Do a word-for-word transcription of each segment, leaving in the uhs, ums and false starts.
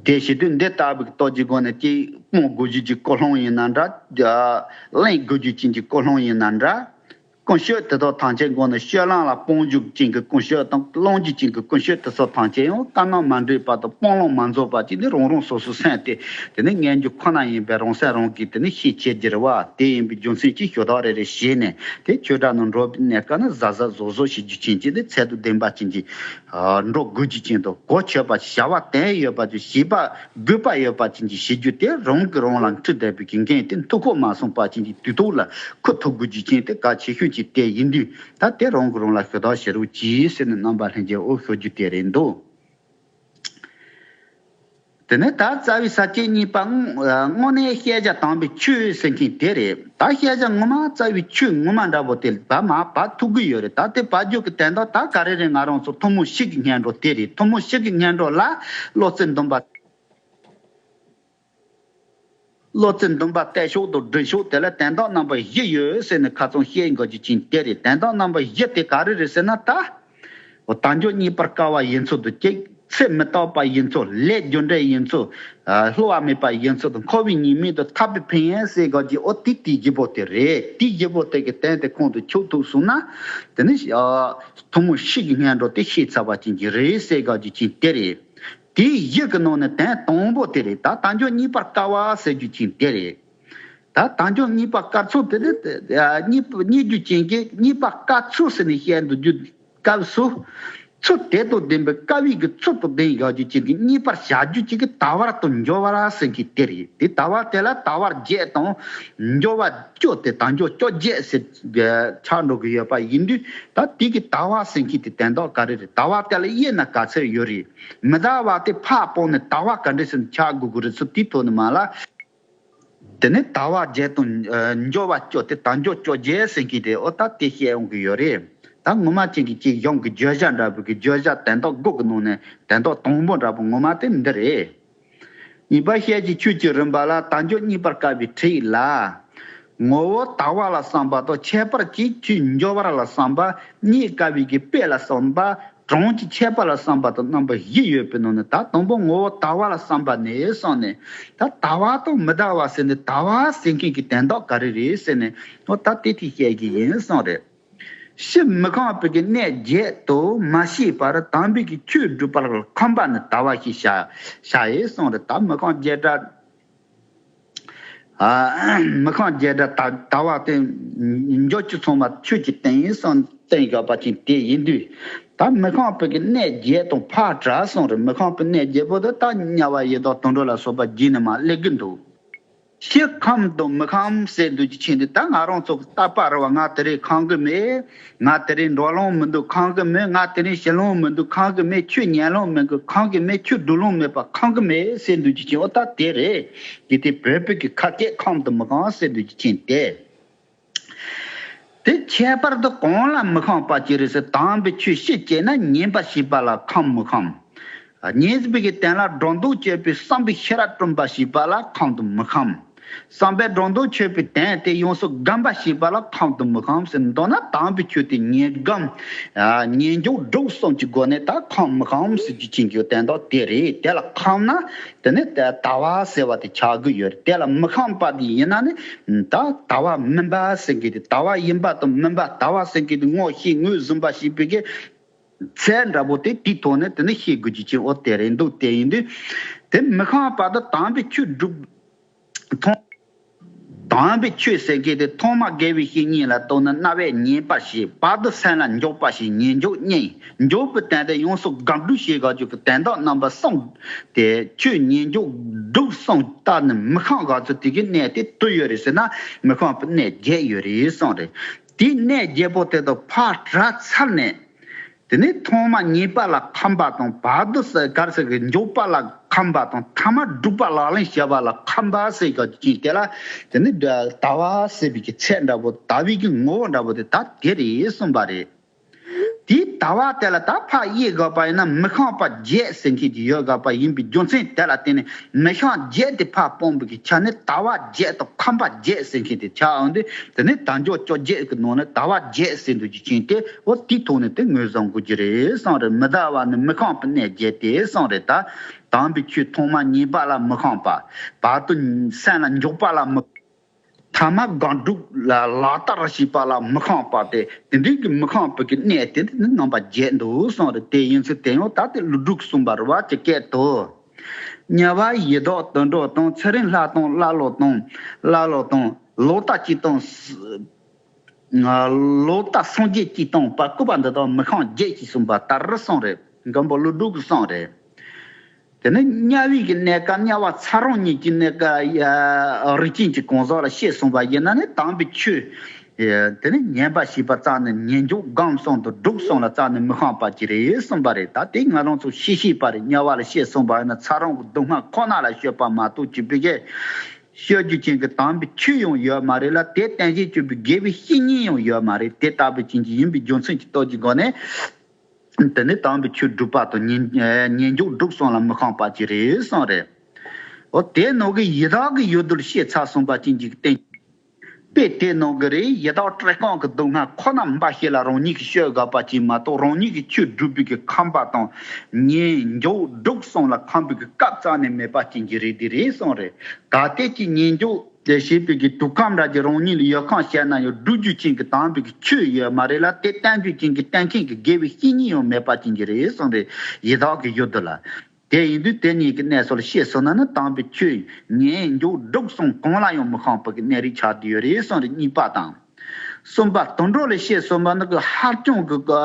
དེ་བྱེད་དུས་འདི་ལྟ་བུའི་སྟོབས་ཀྱི་སྒོ་ནས་ཀྱི་སྤོང་དགོས་རྒྱུ་ཅིག་ཀུན་སློང་ཡིན་ན་འདྲ། གླེང་དགོས་རྒྱུ་ཅན་གྱི་ཀུན་སློང་ཡིན་ན་འདྲ། ཀུན་སྤྱོད་དེ་དག་ཐམས་ཅད་སྒོ་ནས་སྤྱོད་ལམ་ལ་སྤོང་རྒྱུ་ཅན་གྱི་ཀུན་སྤྱོད་དང་བླང་རྒྱུ་ཅན་གྱི་ཀུན་སྤྱོད་དེ་ཚོ་ཐམས་ཅད་ཡང་བཀའ་རྣམས་མ་འདྲེས་པ་དང་སྤང་བླང་མ་རྫོགས་པ་ཅིག་ནི་རང་རང་སོ་སོའི་སེམས་དེ་དེ་ནི་ངན་རྒྱུ་ཁོ་ན་ཡིན་པས་རང་སེམས་རང་གིས་དེ་ནི་ཤེས་བྱེད་རྒྱུ་རེད་བ། དེ་ཡིན་པའི་རྒྱུ་མཚན་གྱིས་ཞུ་དག་རེ་རེ་བྱས་ནས་དེ་ཆོས་གྲྭ་ནང་འགྲོ་བའི་གནས་སྐབས་ན་གཟབ་གཟབ་གཟབ་གཟབ་བྱེད་རྒྱུ་ཅན་གྱི་ནི་ཚད་དང་ལྡན་པ་ཅན་གྱི་འགྲོ་དགོས་རྒྱུ་ཅན་དང་གོ་ཆོད་པ་བྱ་བ་དོན་ཡོད་པ་ཅིག་བྱེད་པ་དགོས་པ་ཡོད་པ་ཅན་གྱི་བྱེད་རྒྱུ་དེ་རང་གིས་རང་ལ་འཁྲི་བསྡད་པའི་གི་འགན་དེ་མཐུ་འཁོར་མ་སོང་པ་ཅན་གྱི་དུས་ཐོག་ལ་འཁུར་ཐུབ་དགོས་རྒྱུ་ཅན་དེ་གལ་ཆེ་ཤོས་ཅིག་དེ་ཡིན་དུས་ད་དེ་རང་གིས་རང་ལ་ཞུ་དག་བྱེད་རོགས་གྱིས་ཟེར་ནས་རྣམ་པ་ལྷན་རྒྱས་འོ་ཞུ་རྒྱུ་དེ་རེད་འདུག་དེ་ནས་ད་རྩ་བའི་ས་བཅད་གཉིས་པ་དངོས་དངོས་གནས་བཤད་བྱ་དམ་པའི་ཆོས་ཟེར་མཁན་དེ་རེད། ད་བཤད་བྱ་ངོ་མ་རྩ་བའི་ཆོས་ངོ་མ་འདྲ་པོ་དེ་བ་མ་བ་ཐུག་གི་ཡོད་རེད། ད་དེ་བ་རྒྱུད་ཀྱི་དོན་དག་ད་ག་རེ་རེད། ང་རང་ཚོ་ཐུན་མོང་གཤིས་ཀྱི་སྙན་གྲགས་དེ་རེད། ཐུན་མོང་གཤིས་ཀྱི་སྙན་གྲགས་ལ་བློ་རྩེ་འདུན་པ། བློ་རྩེ་འདུན་པ་གཏད་ཕྱོགས་དང་སྒྲུབ་ཕྱོགས་དེ་ལ་དོན་དག་རྣམ་པ་བཞི་ཡོད་ཟེར་ནས་ཁ་ཚོན་བཤད་དགོས་རྒྱུ་ཅན་དེ་རེད། དོན་དག་རྣམ་པ་བཞི་དེ་ག་རེ་རེད་ཟེར་ན་ད། དལ་འབྱོར་རྙེད་པར་དཀའ་བ་ཡིན་ཚུལ་དང་གཅིག་ཚེ་མི་རྟག་པ་ཡིན་ཚུལ། ལས་རྒྱུ་འབྲས་ཡིན་ཚུལ། བསླུ་བ་མེད་པ་ཡིན་ཚུལ་དང་། འཁོར་བའི་ཉེས་དམིགས་དང་ཐར་པའི་ཕན་ཡོན་ཟེར་དགོས་རྒྱུ་འོ་དེ་དེའི་བཞི་པོ་དེ་རེད། དེའི་བཞི་པོ་དེ་གི་དོན་དེ་ཁོང་དུ་ཆུད་ཐུབ་སོང་ན་དེ་ནི་ཐུན་མོང་གཤིས་ཀྱི་སྙན་གྲགས་དེ་ཤེས་ཚར་བ་ཅན་གྱི་རེད་ཟེར་དགོས་རྒྱུ་ཅན་དེ་རེད། དེའི་བཞི་གི་ནང་ནས་དོན་དང་པོ་དེ་རེད། ད་དལ་འབྱོར་རྙེད་པར་དཀའ་བ་ཟེར་རྒྱུ་ཅན་དེ་རེད། ད་དལ་འབྱོར་རྙེད་པར་དཀའ་ཚུལ་དེ་ནི་རྙེད་རྙེད་རྒྱུ་ཅན་གྱི་རྙེད་པར་དཀའ་ཚུལ་ཟེར་ནས་བཤད་འདུག་རྒྱུ་སྐབས་སུ། ཚུལ་དེ་དང་ལྡན་པའི་དཀའ་བའི་གི་ཚུལ་དང་ལྡན་ཡོད་རྒྱུ་ཅན་གྱི་རྙེད་པར་བྱ་རྒྱུ་ཅན་གྱི་དལ་བ་དང་འབྱོར་བ་ཟེར་མཁན་དེ་རེད། དེ་དལ་བ་དེ་ལ་དལ་བ་བརྒྱད་དང་འབྱོར་བ་བཅུ་དེ་དལ་འབྱོར་བཅོ་བརྒྱད་ཟེར་ཆགས་འགྲོ་གི་ཡོད་པ་ཡིན་དུས་ད་དེ་གི་དལ་བ་ཟེར་མཁན་དེ་དོན་དག་ག་རེ་རེད། དལ་བ་དེ་ལ་དབྱེ་ན་ག་ཚོད་ཡོད་རེད། མི་དལ་བ་དེ་ཕར་སྤངས་ནས་དལ་བ་ག་འདྲ་ཞིག་ཆགས་དགོས་ཀྱི་རེད་ཚུལ་དེའི་ཐོག་ནས་མ་ལ། དེ་ནས་དལ་བ་བརྒྱད་དང་འབྱོར་བ་བཅུ་དེ་དལ་འབྱོར་བཅོ་བརྒྱད་ཟེར་མཁན་དེ་འོ་ད་དེ་བཤད་ཡོང་གི་ཡོད་རེད། ད་ངོ་མ་ཅན་གྱི་ཅིག་གཞུང་གི་བརྗོད་བྱ་འདྲ་པོ་གི་བརྗོད་བྱ་དོན་དག་དགུ་གི་ནང་ནས་དོན་དག་དང་པོ་འདྲ་པོ་ངོ་མ་དེ་འདི་རེད། གཉིས་པ་བཤད་བྱའི་ཆོས་ཀྱི་རིམ་པ་ལ་དལ་འབྱོར་རྙེད་པར་དཀའ་བའི་ཁྲིད་ལ། ངོ་བོ་དལ་བ་ལ་བསམ་པ་དང་ཁྱད་པར་གྱི་ཆོས་འབྱོར་བ་ལ་བསམ་པ། རྙེད་དཀའ་བའི་གི་དཔེ་ལ་བསམ་པ། གྲངས་ཀྱི་ཁྱད་པར་ལ་བསམ་པ་དང་རྣམ་པ་བཞི་ཡོད་པའི་ནང་ནས་ད་དང་པོ་ངོ་བོ་དལ་བ་ལ་བསམ་པ་ནས་བསམ་ནས་ད་དལ་བ་དང་མི་དལ་བ་ཟེར་ནས་དལ་བ་ཟེར་མཁན་གྱི་དོན་དག་ག་རེ་རེད་ཟེར་ནས་འོ་ད་དེ་དེ་བཤད་ཀྱི་ཡིན་བསམ་རེད། ཕྱིར་མི་ཁོམ་པའི་གི་གནས་བརྒྱད་དུ་མ་སྐྱེས་པར་དམ་པའི་གི་ཆོས་སྒྲུབ་པར་ཁོམ་པ་ནི་དལ་བ་ཞེས་བྱ་བྱ་ཡི་གསུངས་རེད། ད་མི་ཁོམ་བརྒྱད་སྒྲ། ཨ། མི་ཁོམ་བརྒྱད་སྒྲ་དལ་དལ་བ་སྟེ། འབྱོར་བཅུ་ཚང་བ་ཆོས་ཀྱི་དོན་ཡིན་གསུངས་བསྟན་ཡོད་པ་ཅིག་དེ་ཡིན་དུས། ད་མི་ཁོམ་པའི་གི་གནས་བརྒྱད་དང་ཕར་བྲལ་གསུངས་རེད། མི་ཁོམ་པའི་གནས་བརྒྱད་པོ་དེ་ད་དམྱལ་བ་ཡི་དྭགས་དུད་འགྲོ་ལ་སོགས་པ་བརྒྱུད་ནས་མར་སླེབས་ཀྱི་འདུག་ཕྱིར་ཁོམ་དང་མི་ཁོམ་ཟེར་འདུག་རྒྱུ་ཆེན་དེ་ད་ང་རང་ཚོ་རྟག་པར་བ་ང་དེ་རིང་ཁོམ་གི་མེད། ང་དེ་རིང་འགྲོ་ལོང་མི་འདུག་ཁོམ་གི་མེད། ང་དེ་རིང་ཞི་ལོང་མི་འདུག་ཁོམ་གི་མེད། ཆོས་ཉན་ལོང་མི་འདུག་ཁོམ་གི་མེད། ཆོས་སྒྲུབ་ལོང་མེད་པ་ཁོམ་གི་མེད་ཟེར་འདུག་རྒྱུ་ཆེན་འོ་ད་དེ་རེད། དེ་དེ་བོད་པའི་གི་ཁ་སྐད་ཁོམ་དང་མི་ཁོམ་ཟེར་འདུག་རྒྱུ་ཆེན་དེ། དེ་ཁྱད་པར་དུ་གང་ལ་མི་ཁོམ་པ་ཅི་རེད་ཟེར། དམ་པའི་ཆོས་ཕྱིར་སྐྱེས་ན་ཉན་པར་བྱེད་པ་ལ་ཁོམ་མི་ཁོམ། ཉན་པའི་གི་དོན་ལ་སྒྲོ་འདོགས་གཅོད་པའི་བསམ་པའི་ཤེས་རབ་བསྐྲུན་པར་བྱེད་པ་ལ་ཁོམ་དང་མི་ཁོམ། བསམ་པའི་སྒྲོ་འདོགས་ཆོད་པའི་དོན་དེ་ཡོངས་སུ་བསྒོམ་པར་བྱེད་པ་ལ་ཁོམ་དང་མི་ཁོམ་ཟེར། མདོར་ན་དམ་པའི་ཆོས་དེ་ཉན་སྒོམ། ཉན་འཇོག་སྒྲུབ་གསུམ་གྱི་སྒོ་ནས་ད་ཁོམ་མི་ཁོམ་ཟེར་རྒྱུ་ཅན་གྱི་དོན་དག་དེ་རེད། དེ་ལ་ཁོམ་ན་དེ་ནི་དལ་བ་ཟེར་བ་དེ་ཆགས་ཀྱི་ཡོད་རེད། དེ་ལ་མི་ཁོམ་པ་དེ་ཡིན་ན་ནི་ད་དལ་བ་མིན་པ་ཟེར་མཁན་དེ། དལ་བ་ཡིན་པ་དང་མིན་པ། དལ་བ་ཟེར་མཁན་དེ་ངོ་ཤེས་ངོས་ཟིན་པ་ཞེས་པའི་གི་ཚད་འདྲ་པོ་དེ་དེའི་ཐོག་ནས་དེ་ནི་ཤེས་དགོས་རྒྱུ་ཅན་འོ་དེ་རེད་འདུག་དེ་ཡིན་དུས་དེ་མི་ཁོམ་པ་དང་དམ་པའི་ཆོས་སྒྲུབ་མཐོང་། དམ་པའི་ཆོས་ཟེར་མཁན་དེ་ཐོག་མར་དགེ་བའི་བཤེས་གཉེན་ལ་ལྟོས་ནས་རྣ་བས་ཉན་པ་བྱས། བར་དུ་སེམས་ལ་འཇོག་པ་བྱས། ཉན་འཇོག་གཉིས། འཇོག་པའི་དོན་དེ་ཡོངས་སུ་སྒོམ་སྒྲུབ་བྱེད་དགོས་རྒྱུ་གི་དོན་དག་རྣམ་པ་གསུམ་དེ་ཆོས་ཉན་འཇོག་སྒྲུབ་གསུམ་ལྟར་ནི་མི་ཁོམ་དགོས་ཚུལ་དེ་གི་གནས་དེ་དུ་ཡོད་རེད་ཟེར་ན་མི་ཁོམ་པའི་གནས་བརྒྱད་ཡོད་རེད་གསུངས་རེད། དེའི་གནས་བརྒྱད་པོ་དེ་དག་ཕར་བྲལ་ཚར་ནས། དེ་ནས་ཐོག་མར་ཉན་པ་ལ་ཁོམ་པ་དང་། བར་དུ་ཟེར་གར་ཟེར་གི་འཇོག་པ་ལ་ཁོམ་པ་དང་། ཐ་མ་སྒྲུབ་པ་ལག་ལེན་བྱེད་པ་ལ་ཁོམ་པ་ཟེར་གི་ཅིག་དེ་ལ་དེ་ནི་དལ་བ་ཟེར་བའི་གི་ཚད་འདྲ་པོ་དལ་བའི་གི་ངོ་བོ་འདྲ་པོ་དེ་ད་དེ་རེད་གསུངས་པ་རེད། དེའི་དལ་བ་དེ་ལ་ད་ཕར་དབྱེ་དགོས་པ་ཡིན་ན་མི་ཁོམ་པ་བརྒྱད་ཟེར་མཁན་ཅིག་ཡོད་དགོས་པ་ཡིན་པའི་རྒྱུ་མཚན་དེ་ལ་བརྟེན་ནས་མི་ཁོམ་བརྒྱད་དེ་ཕར་སྤོང་བའི་གི་ཆ་ནས་དལ་བ་བརྒྱད་དང་ཁོམ་པ་བརྒྱད་ཟེར་མཁན་དེ་ཆགས་འོང་དུས་དེ་ནི་དལ་འབྱོར་བཅོ་བརྒྱད་ཀྱི་ནང་ནས་དལ་བ་བརྒྱད་ཟེར་འདུག་རྒྱུ་ཅན་དེ་འོ་དེའི་ཐོག་ནས་དེ་ངོས་བཟུང་དགོས་རྒྱུ་རེད་གསུངས་རེད། མི་དལ་བ་ནི་མི་ཁོམ་པའི་གནས་བརྒྱད་དེ་གསུངས་རེད་ད། དམ་པའི་ཆོས་ཐོག་མ་ཉན་པ་ལ་མི་ཤངས་པ། བར་དུ་སེམས་ལ་འཇོག་པ་ལ་མི། ཐ་མ་སྒང་དྲུག་ལ་ལག་བསྟར་བྱེད་པ་ལ་མི་ཤངས་པ་སྟེ། དེ་འདྲའི་གི་མི་ཤངས་པའི་གི་གནས་དེ་ནི་རྣམ་པ་བརྒྱད་འདུག་གསུངས་རེད། དེ་ཡིན་ཚུལ་དེ་ཡང་ད་དེ་ཀླུ་སྒྲུབ་གསུངས་པ་རེད་བ། ཇི་སྐད་དུ། དམྱལ་བ་ཡི་དྭགས་དུད་འགྲོ་དང་། ཚེ་རིང་ལྷ་དང་ཀླ་ཀློ་དང་། ཀླ་ཀློ་དང་། ལོག་ལྟ་གཅིག་དང་། ལོག་ལྟ་སངས་རྒྱས་ཀྱིས་སྟོང་པ་བཀོད་པ་འདི་དག་མི་ཤངས་བརྒྱད་ཅེས་གསུངས་པ་ལྟར་གསུངས་རེད། མགོན་པོ་ཀླུ་སྒྲུབ་ཀྱིས་གསུངས་རེད། དེ་ནི་དམྱལ་བའི་གི་གནས་སྐབས། དམྱལ་བ་ཚ་རོང་གཉིས་ཀྱི་གནས་སྐབས། ཡ། རིགས་ཅན་གྱི་གང་ཟག་ལ་བཤད་གསུངས་པ་ཡིན་ན་ནི། དམ་པའི་ཆོས་དེ་ནི་ཉན་པ་ཞེས་པ་རྩ་ནས་ཉན་འཇོག་སྒོམ་གསུམ་དང་སྒྲུབ་གསུམ་ལ་རྩ་ནས་མི་ཤངས་པ་ཅིག་རེད་གསུངས་པ་རེད། ད་དེ་ང་རང་ཚོ་ཤེས་ཤེས་པ་རེད། དམྱལ་བ་ལ་བཤད་གསུངས་པ་ཡིན་ན་ཚ་རོང་གི་སྡུག་བསྔལ་ཁོ་ན་ལ་བཤད་པ་མ་གཏོགས་ཅིག་པའི་གི། བཤད་རྒྱུ་ཅན་གྱི་དམ་པའི་ཆོས་ཡང་ཡོད་མ་རེད་ལ། དེ་བསྟན་བྱེད་སྤྱོད་པའི་དགེ་བའི་བཤེས་གཉེན་ཡང་ཡོད་མ་རེད། དེ་ལྟ་བུ་ཅན་གྱི་ཡིན་པའི་རྒྱུ་མཚན་གྱི་སྟོབས་ཀྱི་སྒོ་ནས། དེ་ནི་དམ་པའི་ཆོས་སྒྲུབ་པ་དང་ཉན། ཉན་འཇོག་སྒྲུབ་གསུམ་ལ་མི་ཤངས་པ་ཅིག་རེད་གསུངས་རེད། འོ་དེ་ནང་གི་ཡི་དྭགས་ཀྱི་ཡུལ་དུ་བཤད་ཚར་གསུངས་པ་ཅན་གྱི་སྟེང་། དཔེ་དེ་ནང་གི་རེད། ཡི་དྭགས་བཀྲེས་སྐོམ་གྱི་སྡུག་བསྔལ་ཁོ་ན་འབའ་ཞིག་ལ་རང་ཉིད་ཀྱིས་བཤད་དགོས་པ་ཅིག་མ་གཏོགས། རང་ཉིད་ཀྱིས་ཆོས་སྒྲུབ་པའི་གི་ཁམས་པ་དང་ཉན་འཇོག་སྒྲུབ་གསུམ་ལ་ཁོམ་པའི་གི་སྐབས་རྩ་ནས་མེད་པ་ཅན་གྱི་རིགས་དེ་རེད་གསུངས་རེད། གལ་ཏེ་ཅིག་ཉན་འཇོག་དེ་བྱེད་པའི་གི་དུས་སྐབས་འདྲ་ཅིག་རང་ཉིད་ལ་ཡོད་ཁམས་བཤད་ན་ཡང་སྒྲུབ་རྒྱུ་ཅན་གྱི་དམ་པའི་གི་ཆོས་ཡོད་མ་རེད་ལ། དེ་བསྟན་རྒྱུ་ཅན་གྱི་བསྟན་མཁན་གྱི་དགེ་བའི་བཤེས་གཉེན་ཡང་མེད་པ་ཅན་གྱི་རེད་གསུངས་རེད། ཡི་དྭགས་ཀྱི་ཡུལ་དུ་ལ། དེ་ཡིན་དུས་དེ་གཉིས་ཀྱི་གནས་སུ་ལ་བཤད་གསུངས་ན་ནི། དམ་པའི་ཆོས་ཉན་འཇོག་སྒྲུབ་གསུམ་གང་ལ་ཡང་མི་ཤངས་པའི་གི་གནས་རིགས་ཆགས་བསྡད་ཡོད་རེད་གསུངས་རེད། གཉིས་པ་དང་། གསུམ་པ་དུད་འགྲོ་ལ་བཤད་གསུངས་པ་ནི་གི་ཧ་ཅང་གི་གི་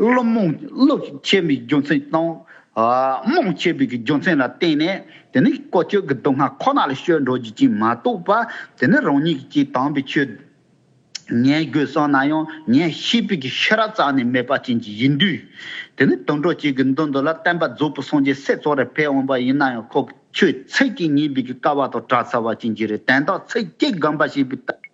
བླུན་རྨོངས། བློ་ཆེན་པོའི་རྒྱུ་མཚན་དང་། ཨ། རྨོངས་ཆེ་བའི་གི་རྒྱུ་མཚན་ལ་བརྟེན་ནས། དེ་ནི་ཀོ་ཅོག་གི་སྡུག་བསྔལ་ཁོ་ན་ལ་སྤྱོད་འགྲོ་རྒྱུ་ཅན་མ་གཏོགས་པ། དེ་ནི་རང་ཉིད་ཀྱིས་དམ་པའི་ཆོས་ཉན་དགོས་བསམ་ན་ཡང་ཉན་ཤེས་པའི་གི་ཤེས་རབ་རྩ་ནས་མེད་པ་ཅན་གྱི་ཡིན་དུས། དེ་ནི་དུད་འགྲོ་གཅིག་གི་མདུན་དུ་ལ་སྟོན་པ་རྫོགས་པའི་སངས་རྒྱས་སྲས་ཚོགས་རེ་ཕེབས་འོང་པ་ཡིན་ན་ཡང་ཁོ་གི་ཆོས་ཚིག་གཅིག་ཉན་པའི་གི་སྐལ་བ་དང་བྲལ་ཚར་བ་ཅན་གྱི་རེད། དོན་དག་ཚིག་གཅིག་སྒོམ་པ་ཞེས་པའི་ད་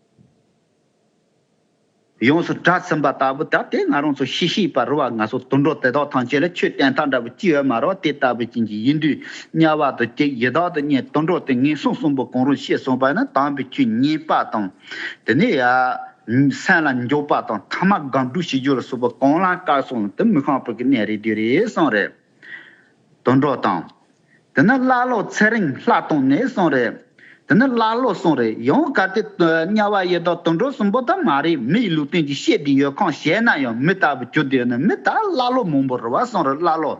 ཡོངས་སུ་བྲལ་ཟིན་པ་ལྟ་བུ། ད་དེ་ང་རང་ཚོ་ཤེས་ཤེས་པ་རེད་བ། ང་ཚོ་དུད་འགྲོ་དེ་དག་ཐམས་ཅད་ལ་ཆོས་བསྟན་ཐབས་འདྲ་བོ་ཅི་ཡོད་མ་རེད་བ། དེ་ལྟ་བུ་ཅན་གྱི་ཡིན་དུས་དམྱལ་བ་དང་གཅིག་ཡི་དྭགས་དང་གཉིས་དུད་འགྲོ་དེ་ངན་སོང་གསུམ་པོ་གང་རུང་བཤད་གསུངས་པ་ཡིན་ན། དམ་པའི་ཆོས་ཉན་པ་དང་། དེ་ནས་ཡ་སེམས་ལ་འཇོག་པ་དང་། ཐ་མ་སྒོམ་སྒྲུབ་བྱེད་རྒྱུ་ལ་སོགས་པ་གང་ལ་བཀག་སོང་དེ་མི་ཤངས་པའི་གི་གནས་རེད་དེ་རེད་གསུངས་རེད། དུད་འགྲོ་དང་། དེ་ནི་ཀླ་ཀློ་ཚེ་རིང་ལྷ་དང་ནི་གསུངས་རེད། དེ་ནི་ཀླ་ཀློ་གསུངས་རེད། ཡང་གལ་ཏེ་དམྱལ་བ་ཡི་དྭགས་དུད་འགྲོ་གསུམ་པོ་དག་མ་རེད། མི་ཡི་ལུས་རྟེན་གྱི་བཤད་དེ་ཡོད་ཁམས་བཤད་ན་ཡང་མི་ལྟ་བུ་གྱུར་དེ་ནི་མི་དག་ཀླ་ཀློ་མང་པོ་རེད་བ་གསུངས་རེད། ཀླ་ཀློ།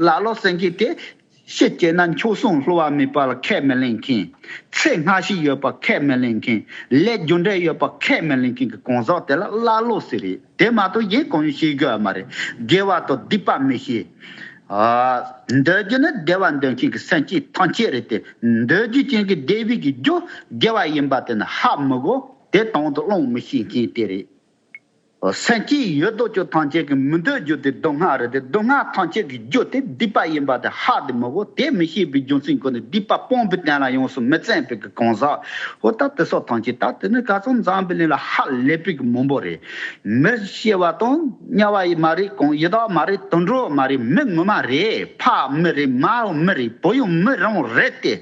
ཀླ་ཀློ་ཟེར་མཁན་དེ། ཤི་སྐྱེས་ན་མཆོག་གསུམ་སླུ་བ་མེད་པ་ལ་ཁས་མི་ལེན་མཁན། ཚེ་སྔ་ཕྱི་ཡོད་པ་ཁས་མི་ལེན་མཁན། ལས་རྒྱུ་འབྲས་ཡོད་པ་ཁས་མི་ལེན་མཁན་གྱི་གང་ཟག་དེ་ལ་ཀླ་ཀློ་ཟེར་རེད། དེ་མ་གཏོགས་གཞན་གང་ཡང་ཤེས་དགོས་པ་མ་རེད། དགེ་བ་དང་སྡིག་པ་མི་ཤེས། ཨ། འདོད་རྒྱུ་ནི་བདེ་བ་འདོད་མཁན་གྱི་སེམས་ཅན་ཐམས་ཅད་རེད་དེ། འདོད་རྒྱུ་ཅན་གྱི་བདེ་བའི་གི་རྒྱུ་དགེ་བ་ཡིན་པ་དེ་ནི་ཧ་མི་གོ། དེ་དོན་དུ་བླང་མི་ཤེས་མཁན་དེ་རེད། སེམས་ཅན་ཡོད་དོ་ཅོག་ཐམས་ཅད་ཀྱི་མི་འདོད་རྒྱུ་དེ་སྡུག་བསྔལ་རེད་དེ། སྡུག་བསྔལ་ཐམས་ཅད་ཀྱི་རྒྱུ་དེ་སྡིག་པ་ཡིན་པ་དེ་ཧ་དེ་མི་གོ། དེ་མི་ཤེས་པའི་རྒྱུ་མཚན་ཀུན་ནས་སྡིག་པ་སྤོང་བའི་དོན་ལ་ཡོངས་སུ་མི་བརྩོན་པའི་གི་གང་ཟག། འོ་ད་དེ་སོགས་ཐམས་ཅད་ད་དེ་ནི་ག་ཚོད་འཛམ་བུ་གླིང་ལ་ཧ་ལས་པའི་གི་མང་པོ་རེད། མི་ཤི་བ་དང་དམྱལ་བ་ཡི་མ་རེད། གང་ཡི་དྭགས་མ་རེད། དུད་འགྲོ་མ་རེད། མི་ངོ་མ་རེད། ཕ་མི་རེད། མ་མི་རེད། བུ་ཡང་མི་རང་རེད་དེ།